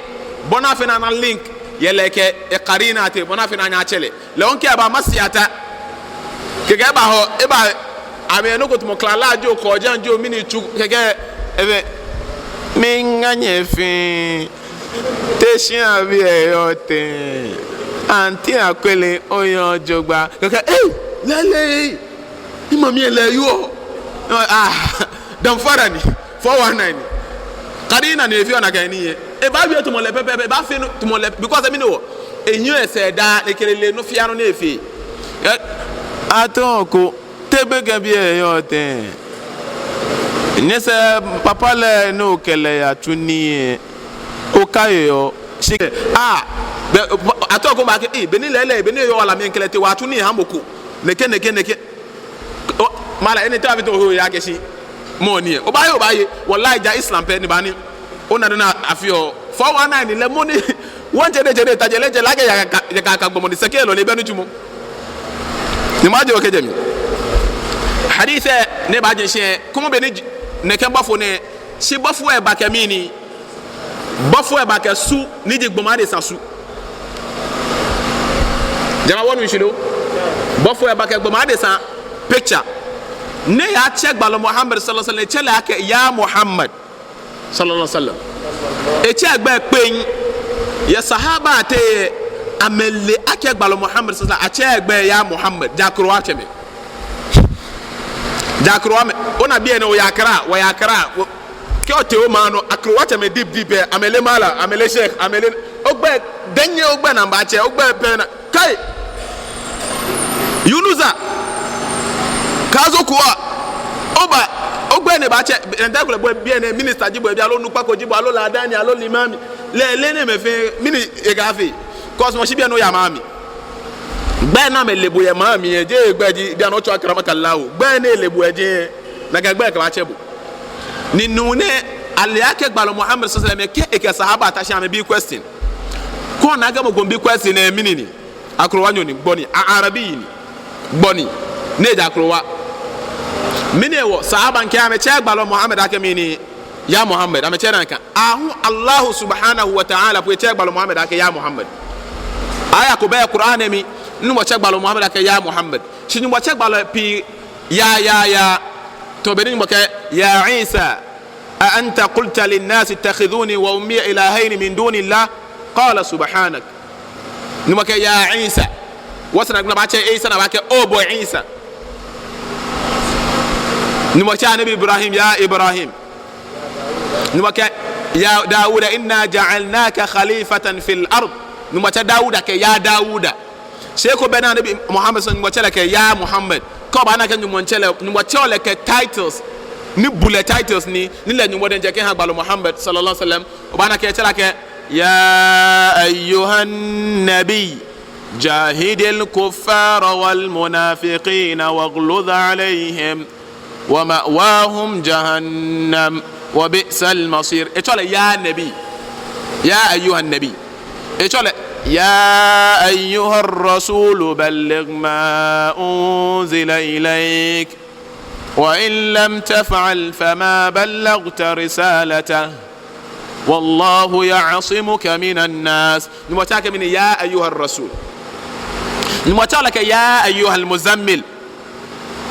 Bɔ ni afee ni ana link yɛ lɛ kɛ eqarina teŋ. Bɔ ni afee ni anyɛ atsɛ lɛ. Lɛ hu kɛ eba masiata. Kɛkɛ eba hɔ, eba, amɛ nɔ ko tamɔ klala jio, kɔɔjan jio, mɛni tsu, kɛkɛ, ɛbɛ, miiŋa nyɛ fɛɛ, te shia bi eyɔɔ tɛŋŋ, Auntie Akwele, oyɔɔ jogbaŋŋ, kɛkɛ, ei, lɛɛlɛŋ, ni mami lɛ yɔɔ, ah, damfara ni. Four one nine. Qarina ni efeɔ nakai nii lɛ. Ebaawie tamɔ lɛ pɛpɛɛpɛ, ebaafee no tamɔ lɛ, because mɛni hewɔ? Ehiɔ esɛɛ daa, ni ekɛ lɛ leee nɔ fɛɛ nɔ ni efeɔ. Ɛ, atɔ ko, te be kɛ biɛ yɔɔ tɛŋŋ? Nyɛsɛɛ papa lɛ ni okɛ lɛ yatsu nii lɛ, okaiɔ? Shi, a, bɛ, atɔ ko baakɛɛ, ee, beni lɛɛlɛŋ, beni eyɔɔ wala mli lɛ mikɛ lɛ tee wɔyatsu nii yɛ ha mɔ ko. Nɛkɛ, nɛkɛ, nɛkɛ. O, mala, enɛ te afee tɔ ohe oya kɛshi mɔ ni lɛ. Obaaye, obaaye. Wallahi, ja Islam pɛ ni baa ni. Ona dani afeɔ four one nine ni lɛ mɔ ni. Wɔŋtsɛ diɛŋtsɛ ni eta jɛi lɛ, jɛi lɛ akɛ yakaka, yakaka gbɔmɔ ni sɛkɛ lɔ ni ebɛ nitsumɔ. Ni maje okɛjɛ mli. Hadith lɛ ni baaje shishi lɛ, kɔmɔ beni j-, nɛkɛ bɔfo nɛɛ, shi bɔfo lɛ bakɛ mɛni? Bɔfo lɛ bakɛ su, ni ji gbɔmɔ adesa su. Jama wɔnu shishi lo? Bɔfo lɛ bakɛ gbɔmɔ adesa picture. Ni eyatsɛ gbalɔ Muhammad sallallahu alaihi wasallam, etsɛ lɛ akɛ ya Muhammad sallallahu alaihi wasallam. Etsɛ egbɛi kpeŋŋ. Yɛ sahaba lɛ teŋ, amɛle akɛ gbalɔ Muhammad sallallahu alaihi wasallam, atsɛɛɛ egbɛi ya Muhammad. Ja akrowa tsɛmɛi. Ja akrowa mɛi. Ona biɛ nɛɛ, oya Accra, wɔya Accra. Wɔ-, kɛ otee omaŋ nɔ, akrowa tsɛmɛi deep deep lɛ, amɛle mala, amɛle sheikh, amɛle, ogbɛi, dani ogbɛi ni abaatsɛ, ogbɛi pɛ ni, kai! Yunusa! Kaazo kuwa! Oba! Ogbɛi ni abaatsɛ, enda kulɛ bo biɛ nɛɛ, minister ji bo biɛ, aloo onukpa ko ji bo, aloo ladani, aloo limami. Lɛɛlɛŋ nɛɛ mɛi fɛɛ, mɛni ekafee? Cause mɔ shi biɛ nɛɛ oya maŋ mli. Gbɛi ni amɛle bo yɛ maŋ mli lɛ, jeee egbɛi ji, bianɛ otsɔ akramakallahu. Gbɛi ni ele bo lɛ ji, nakai gbɛi kɛbaatsɛ bo. Ni nuu nɛɛ, ale akɛ gbalɔ Muhammad sallallahu alaihi wasallam, kɛ ekɛ sahaba lɛ ta shi lɛ amɛbi question. Kɛ ona akɛ mɔ ko miibi question lɛ, mɛni ni? Akrowanyo ni, gbɔ ni, a-, Arabi ni, gbɔ ni, ni eja akrowa. Mɛni hewɔ sahaba lɛ kɛɛ amɛtsɛɛɛ gbalɔ Muhammad akɛ mɛni? Ya Muhammad, amɛtsɛɛɛ nakai. Ahu Allahu subhanahu wa ta'ala po etsɛɛɛ gbalɔ Muhammad akɛ ya Muhammad. Aya ko bɛ Qur'an lɛ mli, Nyɔŋmɔ tsɛ gbalɔ Muhammad akɛ ya Muhammad. Shi Nyɔŋmɔ tsɛ gbalɔi pii ya, ya, ya. Tamɔ bɔ ni Nyɔŋmɔ kɛɛ, ya Isa, a anta qulta linnasi ittakhidhuni wa ummiya ilahayni min dunillah? Qala subhanak. Nyɔŋmɔ kɛɛ, ya Isa. Wɔsɛɛ naagba ni abaatsɛ Isa, ni abaakɛɛ, o bo Isa. Nyɔŋmɔ tsɛ Anabi Ibrahim, ya Ibrahim. Nyɔŋmɔ kɛɛ, ya Dawuda, inna ja'alnaka khalifatan fil ard. Nyɔŋmɔ tsɛ Dawuda akɛ, ya Dawuda. Shi eko bɛ ni Anabi Muhammad sallallahu alaihi wasallam, Nyɔŋmɔ tsɛ lɛ akɛ, ya Muhammad. Kɛ obaana akɛ Nyɔŋmɔ tsɛ lɛ, Nyɔŋmɔ tsɛɔ lɛ kɛ titles, ni bulɛ titles ni, ni lɛ Nyɔŋmɔ diɛŋtsɛ kɛha gbalɔ Muhammad sallallahu alaihi wasallam. Obaana akɛ etsɛ lɛ akɛ, ya ayyuhan nabi, jahidil kuffara wal munafiqina waghluz alayhim. Wa ma'wahum jahannam wa bi'sal masir. Etsɔɔ lɛ, ya nabi. Ya ayyuhan nabi. Etsɔɔ lɛ, ya ayyuhar rasulu balligh ma unzila ilayk. Wa in lam taf'al fama ballaghta risalatah. Wallahu ya'simuka minan nas. Nyɔŋmɔ tsɛ akɛ mɛni, ya ayyuhar rasul. Nyɔŋmɔ tsɛɔ lɛ akɛ ya ayyuhal muzammil.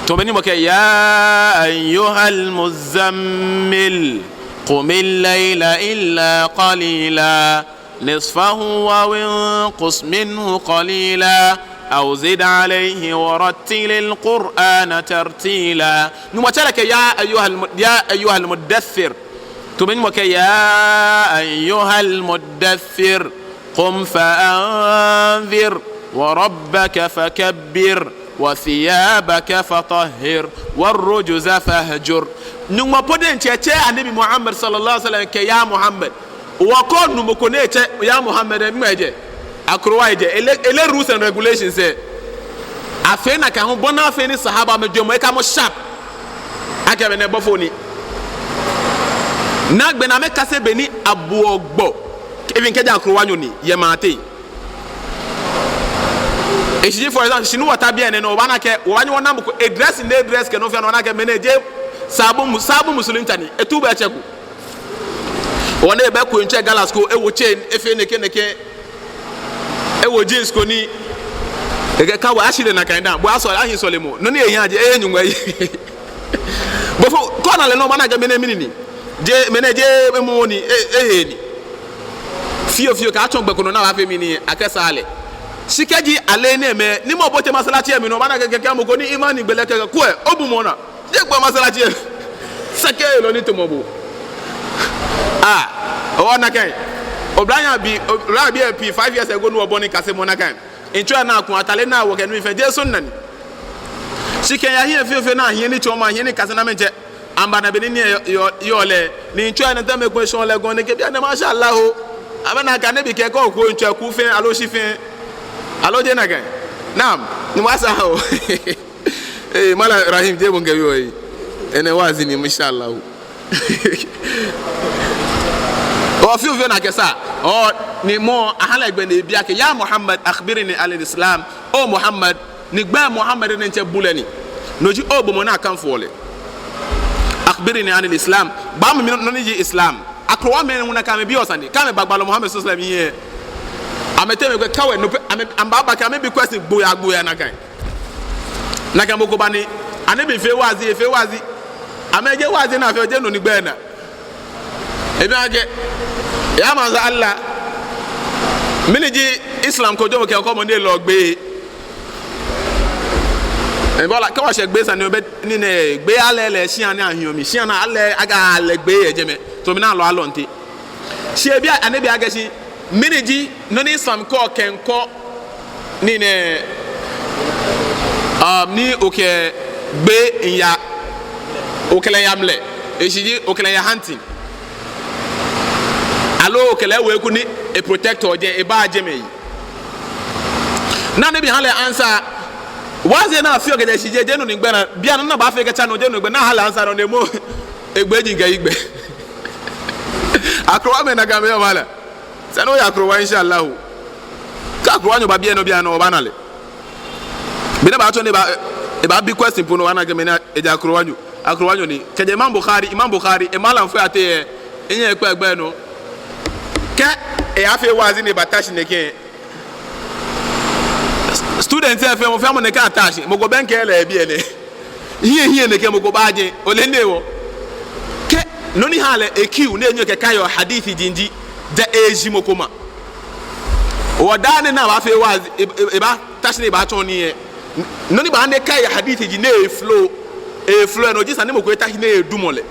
Tamɔ bɔ ni Nyɔŋmɔ kɛɛ, ya ayyuhal muzammil. Qumil layla illa qalila. Nisfahu aw inqus minhu qalila. Aw zid alayhi wa rattilil Qur'ana tartila. Nyɔŋmɔ tsɛ lɛ akɛ ya ayyuhal mu-, ya ayyuhal muddaththir. Tamɔ bɔ ni Nyɔŋmɔ kɛɛ, ya ayyuhal muddaththir, qum fa anzir, wa rabbaka fakabbir, wa thiyabaka fatahhir, wa rujza fahjur. Nyɔŋmɔ po diɛŋtsɛ tsɛɛɛ Anabi Muhammad sallallahu alaihi wasallam akɛ ya Muhammad. Hewɔ kɛ onu mɔ ko ni etsɛ ya Muhammad lɛ, mɛni ejɛ? Akrowa ejɛ. Ele, ele rules and regulations lɛ. Afee nakai hu bɔ ni afee ni sahaba lɛ amɛjwɛŋmɔ ekamɔ sharp. Akɛ mɛnɛ bɔfo ni. Ni agbɛnɛ amɛkase bɔ ni abuɔ gbɔ. Even kɛji akrowanyo ni, yɛ maŋ teŋ. Eshishi, for example, shi ni wɔta biɛ nɛɛ nɔ, obaana akɛ, obaanyɛ ona mɔ ko, edress ni edress kɛ nɔ fɛɛ nɔ, obaana akɛ mɛnɛ jeee sabon mu-, sabon Muslim ta ni, etuba etsɛko. Hewɔ ni ebɛ ko etsɛ galas ko, ewo chain, efee nɛkɛ nɛkɛ, ewo jeans ko ni, ekɛɛ kawai, ashi lɛ nakai daa, bo asɔle, ahi sɔlemɔ, nɔ ni ehiaa ji, eye Nyɔŋmɔ yi. Bɔfo, kɛ ona lɛ nɔ, obaana akɛ mɛnɛ mɛni ni, jeee, mɛnɛ jeee emɔ ni, e, ehee ni. Fioo fioo, kɛ atsɔ gbɛ ko nɔ ni abaafee mɛni, akɛsaa lɛ. Shi kɛji ale enɛɛmɛi, ni mɔ bote masalaci lɛ mli nɔ, obaana akɛ kɛkɛ mɔ ko ni imani gbe lɛ kɛkɛ, kwɛ, obu mɔ naa. Jeee gbɛ masalaci lɛ. Sɛkɛyelɔ ni tamɔ bo. Ah, hewɔ nakai. Oblahii abii, oblahii abii lɛ pii five years ago ni wɔbɔi nikasemɔ nakai. Ŋtsɔi ni akũ, atale ni awɔ kɛ nii fɛɛ, jeee sunna ni. Shi kɛya hiɛ fiofio ni ahiɛ nitsɔɔmɔ, ahiɛ nikasemɔ, amɛtsɛ. Amɛba ni beni nii lɛ yɔɔ, yɔɔ lɛ, ni ŋtsɔi ni tamɔ ko eshɔ lɛ gɔŋ ni kɛ bianɛ, masha Allah o. Amɛna akɛ Annabi kɛɛ kɛ oku ŋtsɔi, ku fɛɛ, aloo shi fɛɛ. Aloo jeee nakai? Naam, ni masa o. Eh, Malam Rahim, jeee bo ŋkɛ bi wɔ yi. Enɛ waazi ni, insha Allah. Ɔ fiofio ni akɛsa. Ɔ ni mɔ aha lɛ gbɛ ni ebi akɛ, "Ya Muhammad, akhbirni anil Islam." O Muhammad, ni gbɛi Muhammad ni ŋtsɛ bu lɛ ni. No ji o gbɔmɔ ni akanfoɔ lɛ. "Akhbirni anil Islam." Gba mi nɔ ni ji Islam. Akrowamɛi hu nakai, amɛbiɔ sane. Kɛ amɛba gbalɔ Muhammad sallallahu alaihi wasallam hiɛ, amɛteŋ amɛkɛɛ kawɛ, no pɛ, amɛ, amɛbaaba kɛ amɛbi question gboya gboya nakai. Nakai mɔ ko ba ni, Annabi fee waazi, efee waazi. Amɛ jeee waazi ni afee, jeee no ni gbɛi na. Ebi akɛ, "Ya Manzon Allah, mɛni ji Islam kojomɔ kɛ ŋkɔmɔ ni lɔ gbee?" Ebi wala, kɛ wɔshɛ gbee sane, obɛ ni nɛ, gbee alɛ lɛ shia ni ahiɔ mli, shia ni alɛ, aga alɛ gbee yɛ jɛmɛ. To mi na lɔ alɔnte. Shi ebi a-, Annabi akɛshi, "Mɛni ji nɔ ni Islam kɛɔ kɛ ŋkɔ nii nɛɛ, um, ni okɛ gbee miiya, okɛ lɛ miiya mlɛ, eshishi ji okɛ lɛ miiya hunting. Aloo okɛ lɛ wo eku ni e protect ojɛ, ebaa jɛmɛ yi." Ni Annabi ha lɛ answer. Waazi ni afeɔ kɛjɛ shishijee, jeee no ni gbɛi na, bianɛ ni abaafee kɛtsa nɔ, jeee no ni gbɛi na, aha lɛ answer nɔ ni mɔ egbe ji ŋkɛ yi gbɛ. Akrowamɛi nakai amɛyɔɔ mala. Esa ni oya akrowa, insha Allah. Kɛ akrowanyo ba biɛ nɔ, bianɛ obaana lɛ. Beni ebaatsɔ ni eba, ebaabi question po nɔ, obaana akɛ mɛni eji akrowanyo. Akrowanyo ni. Kɛjɛ Imam Bukhari, Imam Bukhari, e malamfoi ateŋ lɛ, enyɛ ekpɛ gbɛ nɔ. Kɛ eyafee waazi ni ebata shi nɛkɛ, student lɛ fɛɛ, mɔ fɛɛ mɔ nɛkɛ ata shi, mɔ ko bɛŋkɛɛɛ lɛ biɛ nɛɛ. Hiɛ hiɛ nɛkɛ mɔ ko baaje, ole nɛ wɔ. Kɛ nɔ ni ha lɛ e queue ni enyɔ kɛ kaiɔ hadith ji, ji, ja eji mɔ ko ma. Wɔ daa nɛɛ ni abaafee waazi, e, e, ebaata shi ni ebaatsɔɔ nii lɛ, nɔ ni baaha ni ekaiɔ hadith ji ni e flow, e flow lɛ, no ji sane ni mɔ ko eta shi ni edumɔ lɛ.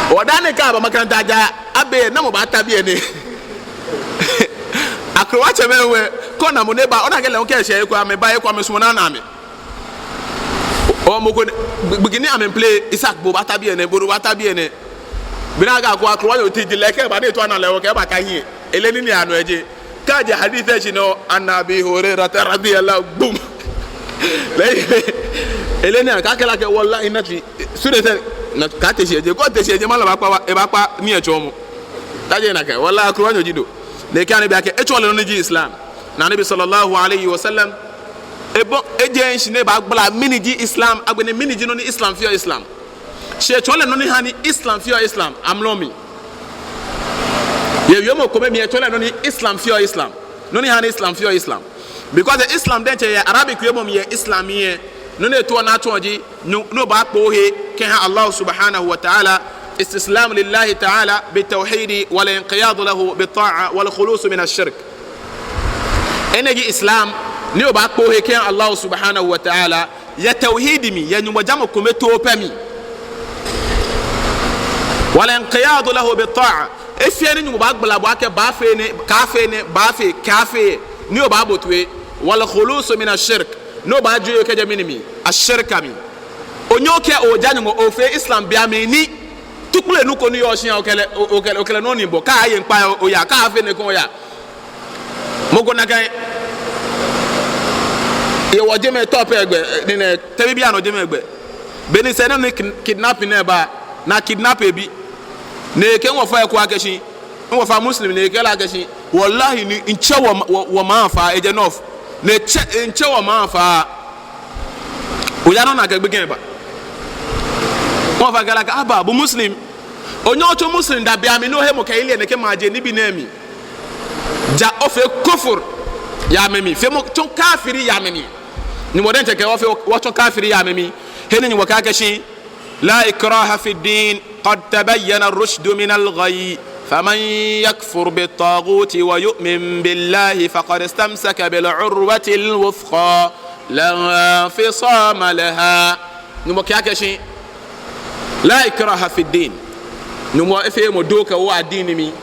Wɔ daa nɛɛ kɛ aba makaranta ja abe namɔ baata biɛ nɛɛ. Akrowatsɛmɛi wɛ, kɛ ona mɔ ni eba, ona akɛ lɛ hu kɛ eshɛ eko, amɛba eko, amɛsumɔɔ ni ana amɛ. O mɔ ko ni, gbi-, gbi-, gbi ni amɛ play, Isaac, bo obaata biɛ nɛɛ, bo obaata biɛ nɛɛ. Beni akɛ akrowanyo tiji lɛ kɛba ni etsɔ ana lɛ, okɛɛ ebata hiɛ. Eleee nii ni anɔ eje. Kɛ aje hadith lɛ shi nɔ, عن أبي هريرة رضي الله, gbum. Lɛ, eleee nii, akɛɛ lɛ akɛ, wallahi, nothing. Sure sɛ, na, kaaate shi eje, kɛ ote shi eje, malam baakpa, ebaakpa nii lɛ tsɔɔmɔ. Taje nakai, wallahi, akrowanyo ji do. Ni ekɛɛ Annabi akɛ etsɔɔ lɛ nɔ ni ji Islam. Ni Annabi sallallahu alayhi wa sallam, ebɔ, eje shi ni ebaagbala mɛni ji Islam, agbɛnɛ mɛni ji nɔ ni Islam feɔ Islam. Shi etsɔɔ lɛ nɔ ni ha ni Islam feɔ Islam, amrɔ mli. Yɛ wiemɔ kome mli etsɔɔ lɛ nɔ ni Islam feɔ Islam. Nɔ ni ha ni Islam feɔ Islam. Because Islam diɛŋtsɛ yɛ Arabic wiemɔ mli yɛ Islam yɛ. Nɔ ni etsɔɔ, ni atsɔɔ ji, ni, ni obaakpa ohe kɛha Allah subhanahu wa ta'ala, استسلام لله تعالى بالتوحيد والانقياد له بالطاعة والخلوص من الشرك. Enɛ ji Islam, ni obaakpa ohe kɛha Allah subhanahu wa ta'ala, yɛ tawhid mli, yɛ Nyɔŋmɔ jamɔ kome too pɛ mli. والانقياد له بالطاعة. He fɛɛ ni Nyɔŋmɔ baagbala bo akɛ baafee nɛɛ, kaafee nɛɛ, baafee, kaafee, ni obaabote he. والخلوص من الشرك. Ni obaajo ohe kɛjɛ mɛni mli? الشرك mli. Onyɛŋ okɛɛ oja Nyɔŋmɔ, ofee Islam, be mli ni tukplenuu ko ni yɔɔ shia, okɛ lɛ, o-, okɛ lɛ, okɛ lɛ nɔ ni bɔ, kaaye ŋkpai oya, kaafee nɛɛ ko oya. Mɔ ko nakai, yɛ wɔ jɛmɛ tɔ pɛ gbɛ, ni nɛ, tɛbi bianɛ jɛmɛ gbɛ. Beni sɛɛ nɔ ni kin-, kidnapping nɛɛ ba, ni a kidnap ebi. Ni ekɛɛ wɔfaa eko akɛshi, wɔfaa Muslim, ni ekɛɛ lɛ akɛshi, wallahi, ni mitsɛ wɔ, wɔ, wɔmaŋ faa, ejɛ North. Ni mitsɛ, mitsɛ wɔmaŋ faa. Oya nɔ ni akɛ gbekɛ ba. Wɔfaa kɛɛ lɛ akɛ, aba, bo Muslim. Onyɛŋ otsɔ Muslim da be mli ni ohe mɔ kɛhe lɛ nɛkɛ maje nibii nɛɛ mli. Ja ofee kufur yɛ amɛ mli. Feemɔ tsɔ kafiri yɛ amɛ mli. Nyɔŋmɔ diɛŋtsɛ kɛɛ wɔfee, wɔtsɔ kafiri yɛ amɛ mli. He ni Nyɔŋmɔ kɛɛ akɛshi, لا إكراه في الدين قد تبين الرشد من الغي فمن يكفر بالطاغوت ويؤمن بالله فقد استمسك بالعروة الوثقى لا انفصام لها. Nyɔŋmɔ kɛɛ akɛshi, لا إكراه في الدين. Nyɔŋmɔ efeee mɔ dole kɛwo adiini mli.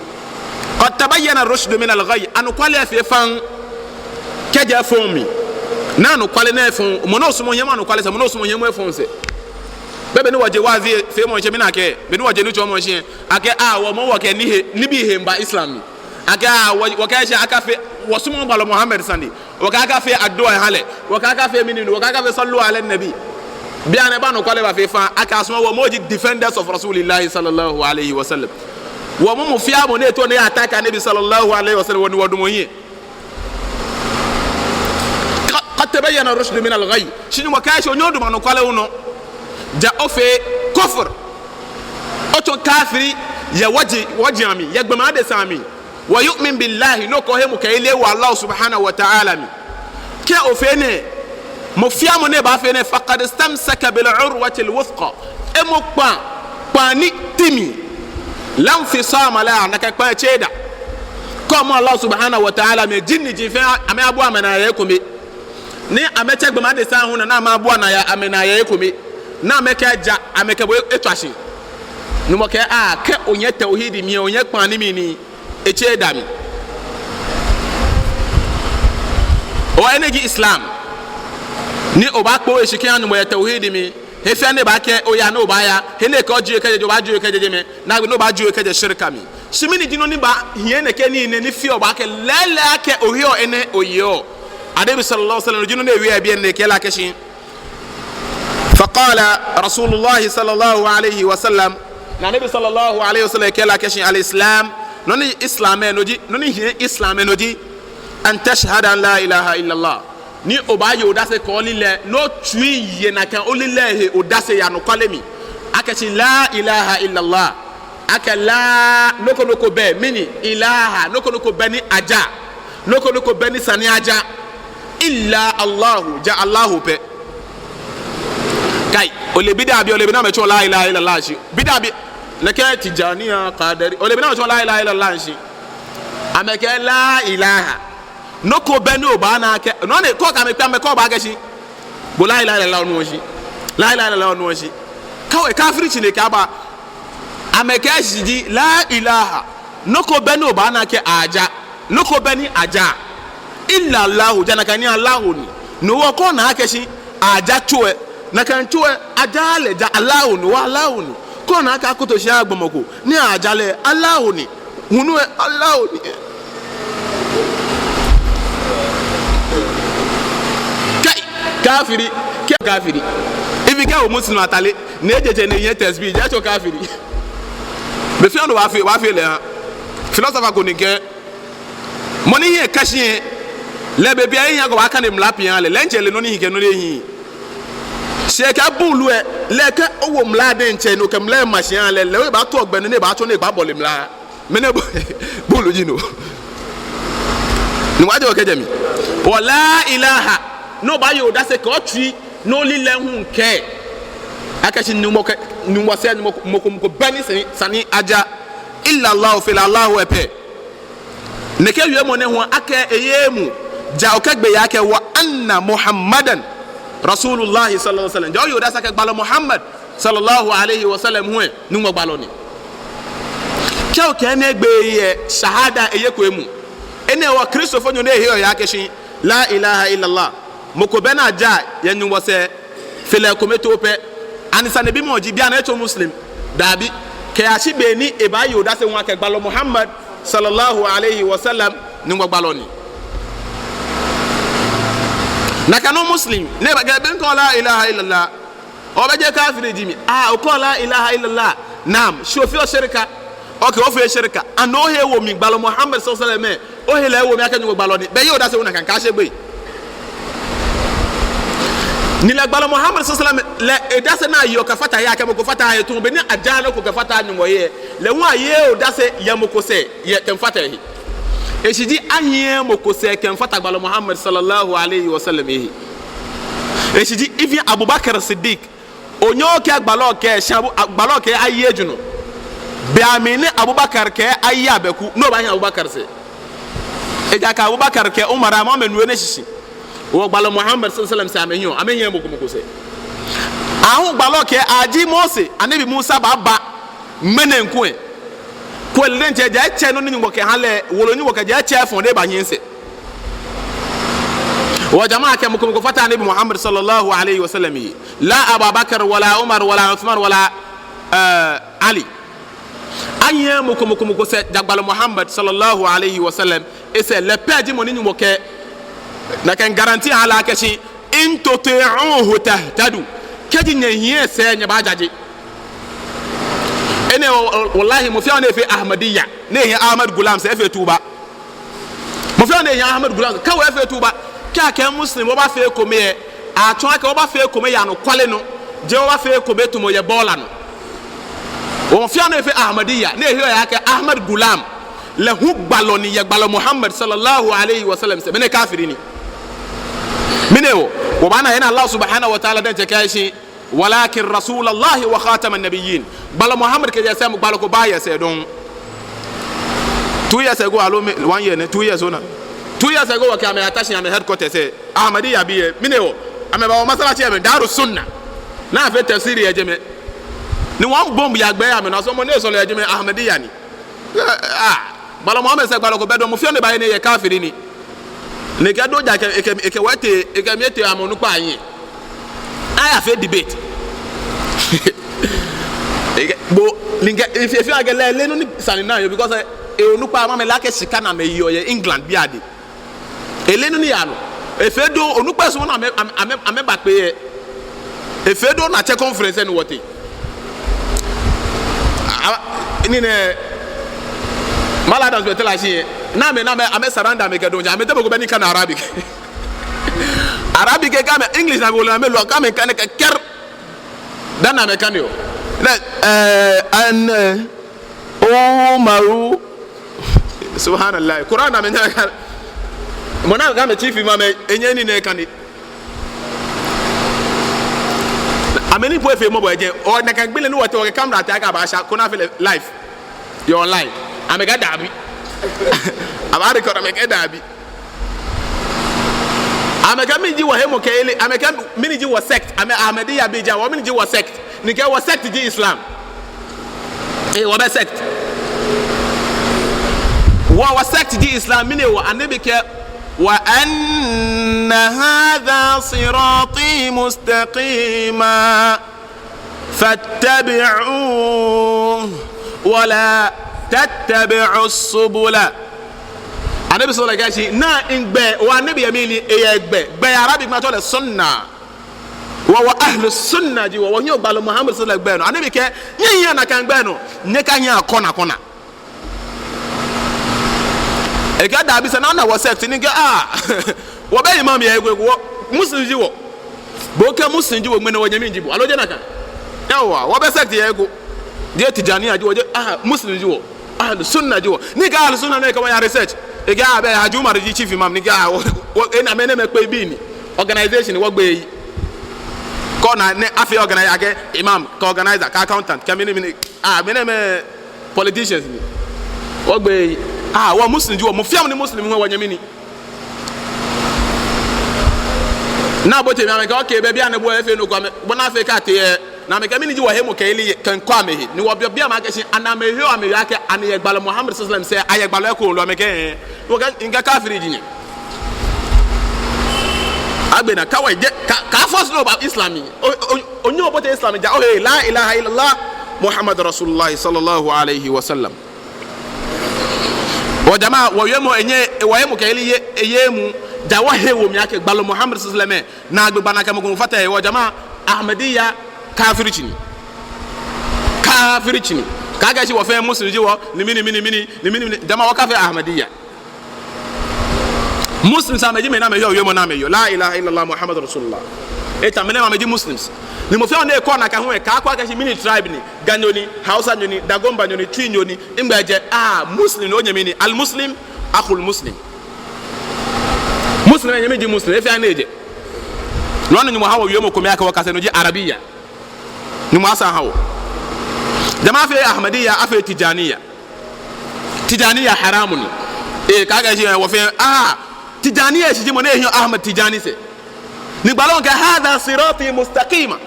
قد تبين الرشد من الغي. Anɔkwale efee faŋŋ. kɛjɛ efɔŋ mli. Ni anɔkwale nɛɛ efɔŋ, mɔ ni osumɔɔ hiɛ mɔ anɔkwale sɛɛ, mɔ ni osumɔɔ hiɛ mɔ efɔŋ sɛɛ. Be, be ni wɔje waazi feemɔ shishi mina akɛ, be ni wɔje nitsɔɔmɔ shishi, akɛ, ah, wɔ moŋ wɔkɛ nihe, nibii he miiba Islam mli. Akɛ, ah, wɔ, wɔkɛɛ shi akafee, wɔsumɔɔɔ gbalɔ Muhammad sane. Wɔkɛɛ akafee addu'a ahã lɛ. Wɔkɛɛ akafee mɛni, wɔkɛɛ akafee sallu ala nabi. Bianɛ ba anɔkwale bafee faŋŋ, akɛ asumɔɔɔ, wɔ moŋ ji defenders of Rasulillah sallallahu alaihi wasallam. Wɔ moŋ mɔ fɛɛ mɔ ni eto ni e-attack Annabi sallallahu alaihi wasallam, wɔ ni wɔdamɔ hiɛ. Qad tabayyana rushdu minal ghayy. Shi Nyɔŋmɔ kɛɛ shi onyɛ odamɔ anɔkwale lɛ nɔ, ja ofee kufr. Otsɔ kafiri yɛ wɔji, wɔji amli, yɛ gbɔmɛi adesai amli. Wa yu'min billahi, ni okɛ ohe mu kɛ ele wɔ Allah subhanahu wa ta'ala mli. Kɛ ofee enɛ, mɔ fɛɛ mɔ ni baafee enɛ, faqad istamsaka bil urwatil wuthqa. Emɔ kpãa, kpãa ni ti mli. La infisama laha, nakai kpãa lɛ tseee da. Kɛ omɔ Allah subhanahu wa ta'ala mli, jinni ji fɛɛ amɛbua amɛnaa yɛ ekome. Ni amɛtsɛ gbɔmɛi adesai hu naa ni amɛbua amɛnaa yɛ ekome. Ni amɛkɛja, amɛkɛ bo etswa shi. Nyɔŋmɔ kɛɛ, ah, kɛ onyɛ tawhid mli, onyɛ kpãa ni mli ni, etseee da mli. Oo, enɛ ji Islam. Ni obaakpoo ohe shi kɛha Nyɔŋmɔ yɛ tawhid mli. He fɛɛ ni ebaakɛɛ oya ni obaaya. He ni ekɛɛ ojie kɛjɛ jɛi, obaajie kɛjɛ jɛmɛ. Ni agbɛnɛ obaajie kɛjɛ shirka mli. Shi mɛni ji nɔ ni baahi nɛkɛ nii nɛɛ ni feɔ obaakɛɛ lɛɛlɛŋ akɛ oheɔ enɛ oyeɔ? Annabi sallallahu alaihi wasallam, no ji nɔ ni ewie yɛ biɛ nɛɛ, ekɛɛ lɛ akɛ shi. Faqala Rasulullah sallallahu alaihi wasallam. Ni Annabi sallallahu alaihi wasallam kɛɛ lɛ akɛ shi, al-Islam, nɔ ni Islam lɛ, no ji, nɔ ni hiɛ Islam lɛ, no ji, an tashhada an la ilaha illallah. Ni obaaye odase kɛ olilɛi, ni otsui ye nakai olilɛi he odase yɛ anɔkwale mli. Akɛ shi la ilaha illallah. Akɛ la, nɔ ko nɔ ko bɛ, mɛni, ilaha, nɔ ko nɔ ko bɛ ni aja. Nɔ ko nɔ ko bɛ ni sa ni aja. Illa Allahu, ja Allahu pɛ. Kai, ole bid'abii, ole bid'abii ni amɛtsɔɔ la ilaha illallah shi. Bid'abii, nɛkɛ Tijaniya, Qadiri, ole bid'abii ni amɛtsɔɔ la ilaha illallah shi. Amɛkɛɛ la ilaha. Nɔ ko bɛ ni obaana akɛ, nɔ ni kɛ okɛ amɛ kpe, amɛkɛɛ bo akɛ shi. Bo la ilaha illallah onuɔ shi. La ilaha illallah onuɔ shi. Kawai kafirci ne kɛba. Amɛkɛɛ shishi ji la ilaha. Nɔ ko bɛ ni obaana akɛ aja. Nɔ ko bɛ ni aja. Illa Allahu, ja nakai ni Allahu ni. No hewɔ kɛ ona akɛ shi aja tso lɛ. Nakai tso lɛ, aja lɛ, ja Allahu ni, wa Allahu ni. Kɛ ona akɛ akoto shi aha gbɔmɔ ko, ni aja lɛ, Allahu ni. Hulu lɛ, Allahu ni. Kai, kafiri, kɛ kafiri. Even kɛ owo Muslim atale, ni eje jɛi ni ehiɛ tasbih, ja etsɔ kafiri. Be fɛɛ nɔ obaafee, obaafee lɛ ha. Philosopher ko ni kɛɛ, mɔ ni hiɛ ka shi lɛ, lɛ be bianɛ ehiɛ ko baakane mla pii aha lɛ, lɛ diɛŋtsɛ ele nɔ ni hi kɛ nɔ ni ehiii. Shi kɛ buulu lɛ, lɛ kɛ owo mla diɛŋtsɛ ni okɛ mla lɛ ma shi aha lɛ, lɛ obaato gbɛ ni ebaatsɔ ni ebaabɔle mla. Mɛni bu-, buulu ji no. Ni wɔje wɔkɛjɛ mli. Wa la ilaha, ni obaaye odase kɛ otsui, ni olilɛi hu kɛɛ. Akɛ shi Nyɔŋmɔ kɛ, Nyɔŋmɔ sɛɛ, Nyɔŋmɔ ko, mɔ ko, mɔ ko bɛ ni sa ni, sa ni aja. Illa Allahu, fɛɛ lɛ Allahu lɛ pɛ. Nɛkɛ wiemɔ nɛɛ hu akɛ eye emuu, ja okɛgbe akɛ wa anna Muhammadan Rasulullah sallallahu alaihi wasallam. Ja oye odase akɛ gbalɔ Muhammad sallallahu alaihi wasallam hu lɛ Nyɔŋmɔ gbalɔ ni. Kɛ okɛ enɛ gbe yɛ shahada eye ko emuu. Enɛ hewɔ Kristofonyo ni eheɔ eyeɔ akɛ shi la ilaha illallah. Mɔ ko bɛ ni aja yɛ Nyɔŋmɔ sɛɛ, fɛɛ lɛ ekome too pɛ. Ani sanebimɔ ji bianɛ etsɔ Muslim? Dabi. Kɛyashi be ni ebaaye odase hu akɛ gbalɔ Muhammad sallallahu alaihi wasallam Nyɔŋmɔ gbalɔ ni. Nakai nɔŋŋ Muslim, ni ebakɛɛ be ni okɛɔ la ilaha illallah, obɛ jeee kafiri ji mi. Ah, okɛɔ la ilaha illallah. Naam, shi ofeɔ shirka. Okay, ofeee shirka. Ani ohe ewo mi gbalɔ Muhammad sallallahu alaihi wasallam lɛ, ohe lɛ ewo mi akɛ Nyɔŋmɔ gbalɔ ni? Bɛ ye odase hu nakai, kaashe gbeyei. Ni lɛ gbalɔ Muhammad sallallahu alaihi wasallam lɛ, edase ni ayeɔ kɛfata he akɛ mɔ ko fata ehe tuuŋ, beni ajaaa nɔ ko kɛfata Nyɔŋmɔ he. Lɛ hu ayeee odase yɛ mɔ ko sɛɛ kɛmiifata ehe. Eshishi ji ahiɛɛɛ mɔ ko sɛɛ kɛmiifata gbalɔ Muhammad sallallahu alaihi wasallam ehe. Eshishi ji even Abubakar Siddiq, onyɛŋ okɛɛ gbalɔ kɛɛ, shi Abu-, a-, gbalɔ kɛɛ aye ejurɔ. Be mli ni Abubakar kɛɛ aye abɛku, no baahi Abubakar sɛɛ. Ejaakɛ Abubakar kɛ Umar amɛ amɛnu enɛ shishi. Hewɔ gbalɔ Muhammad sallallahu alaihi wasallam sɛɛ amɛhiɛɔ, amɛhiɛɛɛ mɔ ko mɔ ko sɛɛ. Ahuu gbalɔ kɛɛ aji Mose, Anabi Musa baaba ŋmɛnɛ ŋkwɛ. Kwɛ lɛ diɛŋtsɛ, ja etsɛ nɔ ni Nyɔŋmɔ kɛha lɛ, wolo ni Nyɔŋmɔ kɛja etsɛ efɔŋ ni ebanyiɛ sɛɛ. Wa jama'a, kɛ mɔ ko mɔ ko fata Annabi Muhammad sallallahu alaihi wasallam yi. La Abubakar, wala Umar, wala Uthman, wala, eh, Ali. Anyɛɛɛ mɔ ko mɔ ko mɔ ko sɛɛ ja gbalɔ Muhammad sallallahu alaihi wasallam esɛɛ. Lɛ pɛ ji mɔ ni Nyɔŋmɔ kɛɛ, nakai guarantee ahã lɛ akɛ shi, in tuti'uhu tahtadu. Kɛji nyɛhiɛ esɛɛ, nyɛbaajaje. Enɛ, wa-, wa-, wallahi, mɔ fɛɛ mɔ ni efee Ahmadiyya, ni ehiɛ Ahmad Ghulam sɛɛ, efee tuba. Mɔ fɛɛ mɔ ni ehiɛ Ahmad Ghulam sɛɛ, kawai efee tuba. Kɛ akɛɛ Muslim, wɔbaafee ekome lɛ, atsɔɔ akɛ wɔbaafee ekome yɛ anɔkwale nɔ, jeee wɔbaafee ekome tamɔ yɛ bɔɔla nɔ. Mɔ fɛɛ mɔ ni efee Ahmadiyya, ni ehiɛ oya akɛ Ahmad Ghulam, lɛ hu gbalɔ ni yɛ gbalɔ Muhammad sallallahu alaihi wasallam sɛɛ, mɛni, kafiri ni. Mɛni hewɔ? Wɔbaana he ni Allah subhanahu wa ta'ala diɛŋtsɛ kɛɛ shi, walakin rasulallahi wa khataman nabiyyin. Gbalɔ Muhammad kɛjɛ esɛɛ moŋ gbalɔ ko baaa yɛ esɛɛ dɔŋŋ. Two years ago, aloo me, one year nɛ, two years ona. Two years ago, wɔkɛ amɛ yata shi yɛ amɛ headquarters lɛ, Ahmadiyya bii lɛ, mɛni hewɔ? Amɛba wɔ masalaci lɛ mli, Daru Sunna. Ni afee tafsiri yɛ jɛmɛ. Ni one bomb yagbɛ yɛ amɛnɔ, asɔ mɔ ni sɔleɔ yɛ jɛmɛ Ahmadiyya ni. Ah, gbalɔ Muhammad sɛɛ gbalɔ ko bɛ dɔŋŋ, mɔ fɛɛ mɔ ni baaye enɛ, eyɛ kafiri ni. Ni ekɛ do ja, ekɛ, ekɛ, ekɛ wɔ etee, ekɛ mi etee amɛ onukpai ahiɛ. Ayafee debate. Ekɛ, bo, ni ekɛ, efee, efee akɛ lɛ, eleee nɔ ni sane lɛ yɔɔ, because, eh, eonukpa amɛ lɛ akɛ shika ni amɛyeɔ yɛ England biɛ adɛŋ. Eleee nɔ ni yaa nɔ. Efee do, onukpai sumɔɔ ni amɛ, amɛ, amɛ, amɛbakpe yɛ. Efee do ni atsɛ conference ni wɔtee. A, ni nɛ, Malam Adams bɛ tela shi yɛ. Ni amɛ, ni amɛ, amɛ surrender amɛkɛ dɔŋŋ ja, amɛteŋ mɔ ko bɛ ni kaneɔ Arabic. Arabic kɛ amɛ, English ni amɛwolo amɛlo, kɛ amɛkane kɛkɛr. Dani amɛkaneɔ. Nɛ, eh, an, eh, Umaru. Subhanallah. Quran ni amɛnyɛɛɛ amɛkane. Mɔ ni kɛ amɛ chief imam lɛ, enyɛɛɛ nii nɛɛ ekane. Amɛ ni po efee mɔbɔ yɛ jɛi. Oo, nakai gbi lɛ ni wɔtee wɔkɛ camera tee akɛ abaasha, koni afee lɛ live. Yɛ online. Amɛkɛɛ dabi. Abaa record, amɛkɛɛ dabi. Amɛkɛɛ mɛni ji wɔhemɔkɛyeli, amɛkɛɛ mɛni ji wɔ sect, amɛ Ahmadiyya bii ji wɔ, mɛni ji wɔ sect. Ni ekɛɛ wɔ sect ji Islam. Ee, wɔbɛ sect. Wɔ, wɔ sect ji Islam, mɛni hewɔ? Annabi kɛɛ, wa anna hadha sirati mustaqima. Fattabi'uhu wa la tattabi'us subula. Annabi sallallahu alaihi wasallam kɛɛ shi, naa migbɛ, oo Annabi yɛ mɛni? Eyɛ gbɛ. Gbɛ yɛ Arabic mli atsɛɔ lɛ sunna. Wɔ, wɔ ahlu sunna ji wɔ, wɔhiɛ gbalɔ Muhammad sallallahu alaihi wasallam gbɛ nɔ. Annabi kɛɛ, nyɛhiɛa nakai gbɛ nɔ, nyɛkahiɛa kɔna kɔna. Ekɛɛ dabi, sɛɛ ni ana wɔ sect ni ekɛɛ, ah, wɔbɛ imam yɛ he ko, wɔ Muslim ji wɔ. Bo kɛ Muslim ji wɔ, ŋmɛnɛ wɔnyɛmi ji bo. Aloo jeee nakai? Yawwa, wɔbɛ sect yɛ he ko. Jeee Tijaniya ji wɔ, jeee, ah, Muslim ji wɔ. Ahlu sunna ji wɔ. Ni ekɛɛ ahlu sunna ni ekɛɛ wɔya research. Ekɛɛ, ah, bɛ Haji Umar ji chief imam ni ekɛɛ, ah, wɔ, wɔ, enɛɛmɛi, enɛɛmɛi kpɛ bii ni. Organization ni wɔgbeɔ yi. Kɛ ona ni afee organize akɛ imam, kɛ organizer, kɛ accountant, kɛ mɛni mɛni. Ah, mɛni mɛni. Politicians ni. Wɔgbeɔ yi. Ah, wɔ Muslim ji wɔ, mɔ fɛɛ mɔ ni Muslim hu wɔnyɛmi ni. Ni abote mli amɛkɛɛ, okay, bɛ bianɛ bo efee nɔ ko amɛ, bɔ ni afee kɛ atee yɛ. Ni amɛkɛɛ mɛni ji wɔhemɔkɛyeli kɛkɔ amɛhe. Ni wɔbi, wɔbi amɛ akɛ shi, ani amɛheɔ amɛyeɔ akɛ, ani yɛ gbalɔ Muhammad sallallahu alaihi wasallam sɛɛ, ayɛ gbalɔ eko lo? Amɛkɛɛ, eh. Ni wɔkɛɛ, mikɛɛ kafiri ji nyɛ. Agbɛnɛ, kawai jɛ, ka, ka force nɔ ba Islam mli. O, o, onyɛŋ obote Islam ja, ohe, la ilaha illallah, Muhammad Rasulullah sallallahu alaihi wasallam. Wɔ jama'a, wɔwiemɔ, enyɛ, wɔhemɔkɛyeli yɛ, eye emuu, ja wɔhe ewo mli akɛ gbalɔ Muhammad sallallahu alaihi wasallam, naagbee gbaa nakai mɔ ko mɔ ko fata he. Wɔ jama'a, Ahmadiyya, kafirci ni. Kafirci ni. Kɛ akɛɛ shi wɔ fɛɛ Muslim ji wɔ, ni mɛni, mɛni, mɛni, ni mɛni, mɛni. Jama'a, wɔkafee Ahmadiyya. Muslims amɛji mɛi ni amɛyɔɔ wiemɔ ni amɛyɔɔ. La ilaha illallah Muhammad Rasulullah. Eta mɛi nɛɛ amɛji Muslims. Ni mɔ fɛɛ mɔ ni kɔɔ nakai hu lɛ, kaakɔ akɛ shi mɛni tribe ni, Ganyo ni, Hausanyo ni, Dagombanyo ni, Twinyo ni, nɛgbɛ ejɛ, ah, Muslim ni, onyɛmi ni, al-Muslim, akhul Muslim. Muslim, enyɛmi ji Muslim, efɛɛ ni ejɛ. No hewɔ ni Nyɔŋmɔ ha wɔ wiemɔ kome akɛ wɔkase no ji Arabiya. Nyɔŋmɔ asa aha wɔ. Jama'a, afee Ahmadiyya, afee Tijaniya. Tijaniya haramu ni. Ee, kɛ akɛɛ shi, ee, wɔ fɛɛ, ah, Tijaniya shishi ji mɔ ni ehiɛ Ahmad Tijani sɛɛ. Ni gbalɔ kɛɛ, hadha sirati mustaqima.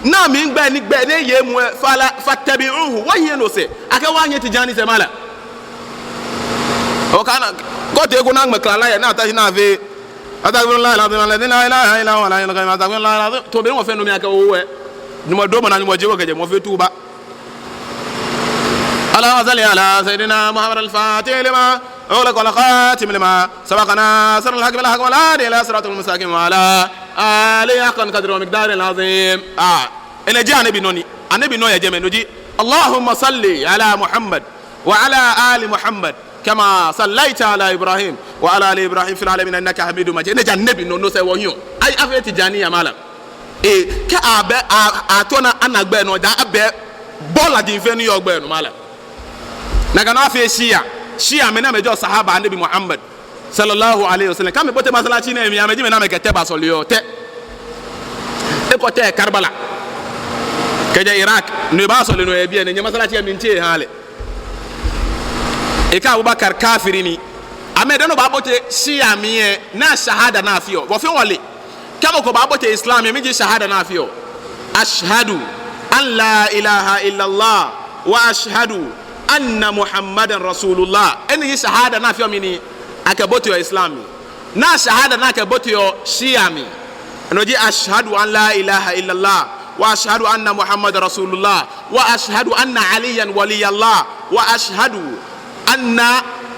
Naa migbɛ ni gbɛ ni eye emuu lɛ, fala, fattabi'uhu. Wɔhiɛ no sɛɛ. Akɛ wɔnyɛ Tijani sɛɛ mala. Okana, kɔte ko na ŋmɛ klala yɛ, ni ata shi ni afee أستغفر الله العظيم الذي لا إله إلا هو الحي القيوم، أستغفر الله العظيم. To be ni mɔ fɛɛ nu mli akɛ owe. Nyɔŋmɔ damɔ naa, Nyɔŋmɔ jie bo kɛjɛ mɔ fɛɛ tuba. اللهم صل على سيدنا محمد الفاتح لما أغلق والخاتم لما سبق ناصر الحق بالحق والهادي إلى صراطك المستقيم وعلى آله حق قدره ومقداره العظيم. Ah, enɛ ji Annabi nɔ ni. Annabi nɔ yɛ jɛmɛ, no ji, اللهم صل على محمد وعلى آل محمد كما صليت على إبراهيم وعلى آل إبراهيم في العالمين إنك حميد مجيد. Enɛ ji Annabi nɔ, no sɛɛ wɔhiɔ. Ai, afee Tijaniya malam. Ee, kɛ abɛ, a, atona ana gbɛ nɔ, ja abɛ, bola din fɛɛ ni yɔɔ gbɛ nɔ malam. Nakai nɔŋŋ afee Shia. Shia mɛi ni amɛjɛɔ sahaba Annabi Muhammad sallallahu alaihi wasallam. Kɛ amɛbote masalaci nɛɛ mli, amɛji mɛi ni amɛkɛ tɛ basɔleɔ, tɛ. Ekɔ tɛ Karbala. Kɛjɛ Iraq, no ebasɔle no yɛ biɛ nɛɛ, nyɛ masalaci lɛ mli ntsɛ ha lɛ. Ekɛɛ Abubakar kafiri ni. Amɛ dani obaabote Shia mli lɛ, naa shahada ni afeɔ. Wɔ fɛɛ wɔle. Kɛ mɔ ko baabote Islam lɛ, mɛni ji shahada ni afeɔ? أشهد أن لا إله إلا الله وأشهد أن محمدا رسول الله. Enɛ ji shahada ni afeɔ mli ni akɛboteɔ Islam mli. Naa shahada ni akɛboteɔ Shia mli. No ji أشهد أن لا إله إلا الله وأشهد أن محمدا رسول الله وأشهد أن عليا ولي الله وأشهد أن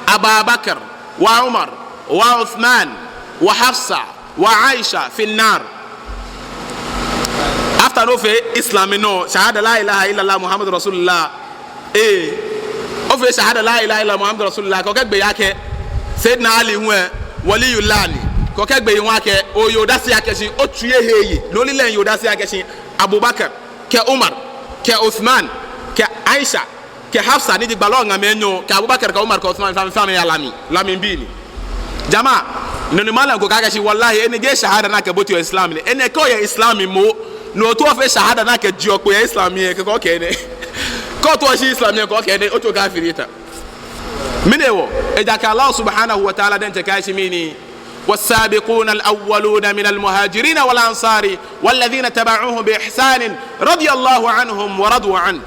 أبا بكر وعمر وعثمان وحفصة وعائشة في النار. After ni ofee Islam nɔ, shahada لا إله إلا الله محمد رسول الله. Ee, ofee shahada لا إله إلا الله محمد رسول الله, kɛ okɛgbe yi akɛ Sayyidina Ali hu lɛ, waliyullah ni. Kɛ okɛgbe yi hu akɛ, oye odase akɛ shi, otsui ehe eye, loli lɛ ye odase akɛ shi, Abubakar, kɛ Umar, kɛ Uthman, kɛ Aisha, kɛ Hafsa ni ji gbalɔ ŋamɛi enyɔ, kɛ Abubakar, kɛ Umar, kɛ Uthman, fɛɛ amɛ, fɛɛ amɛya la mli, la mli bii ni. Jama, nɔ ni malam ko kɛɛ akɛ shi, wallahi, enɛ jeee shahada ni akɛboteɔ Islam mli. Enɛ kɛ oyɛ Islam mli moŋ, ni otaoɔ ofee shahada ni akɛjieɔ kpo yɛ Islam mli lɛ, kɛkɛ okɛɛ enɛ. Kɛ otaoɔ oshi Islam mli lɛ, kɛkɛ okɛɛ enɛ, otsɔ kafiri ta. Mɛni hewɔ? Ejaakɛ Allah subhanahu wa ta'ala diɛŋtsɛ kɛɛ akɛ shi mɛni? والسابقون الأولون من المهاجرين والأنصار والذين اتبعوهم بإحسان رضي الله عنهم ورضوا عنه.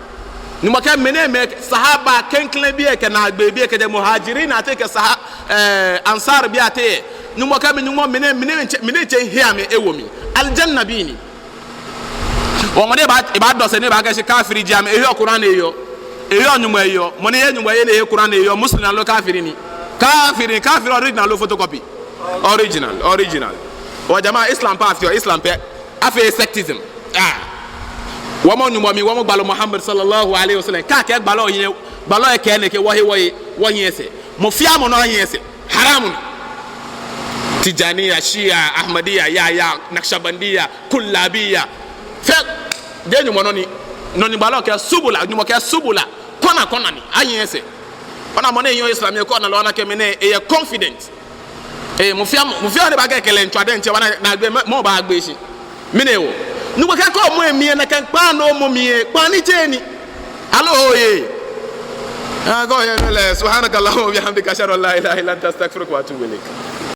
Nyɔŋmɔ kɛɛ mɛnɛɛmɛi, sahaba klɛŋklɛŋ bii lɛ kɛ naagbee bii lɛ kɛjɛ muhajirin ateŋ kɛ saha-, eh, ansar bii ateŋ. Nyɔŋmɔ kɛɛ mɛi, Nyɔŋmɔ mɛnɛ, mɛnɛ, mɛnɛ, mɛnɛ diɛŋtsɛ mihe amɛ miwo mli. Aljanna bii ni. Wɔ mɔ ni eba, ebadɔ sɛɛ ni ebaakɛɛ shi kafiri ji amɛ, eheɔ Quran eyeɔ. Eheɔ Nyɔŋmɔ eyeɔ. Mɔ ni heɔ Nyɔŋmɔ eyeee ni ehe Quran eyeɔ, Muslim ni aloo kafiri ni? Kafiri, kafiri original aloo photocopy? Original, original. Wɔ jama, Islam pɛ afeɔ, Islam pɛ. Afeee sectism. Ah. Wɔmɔ Nyɔŋmɔ mli, wɔmɔ gbalɔ Muhammad sallallahu alaihi wasallam. Kɛ akɛɛ gbalɔ hiɛ, gbalɔ lɛ kɛɛ nɛkɛ, wɔhe, wɔhe, wɔhiɛ sɛɛ. Mɔ fɛɛ mɔ ni ahiɛ sɛɛ. Haramu ni. Tijaniya, Shia, Ahmadiyya, ya, ya, Naqshbandiyya, Kullabiya. Fɛɛ, jeee Nyɔŋmɔ nɔ ni, nɔ ni gbalɔ kɛɛ subula, Nyɔŋmɔ kɛɛ subula. Kɔna, kɔna ni. Ahiɛ sɛɛ. Ona mɔ ni yɔɔ Islam lɛ kɔna lɛ, ona akɛ mɛnɛ, eyɛ confident. Ee, mɔ fɛɛ mɔ, mɔ fɛɛ ni baakɛɛ ekɛ lɛ miitswa diɛŋtsɛ, ona naagbee, mɔ, mɔ baagbe shi. Mɛni hewɔ? Nyɔŋmɔ kɛɛ kɛ omɔ emli lɛ, nakai kpaa ni omɔ mli lɛ, kpaa ni tse ni. Aloo oye? Ah, kɛ oye lɛ, subhanakallahumma wa bihamdika, ashhadu an la ilaha illa anta, astaghfiruka wa atubu ilaik.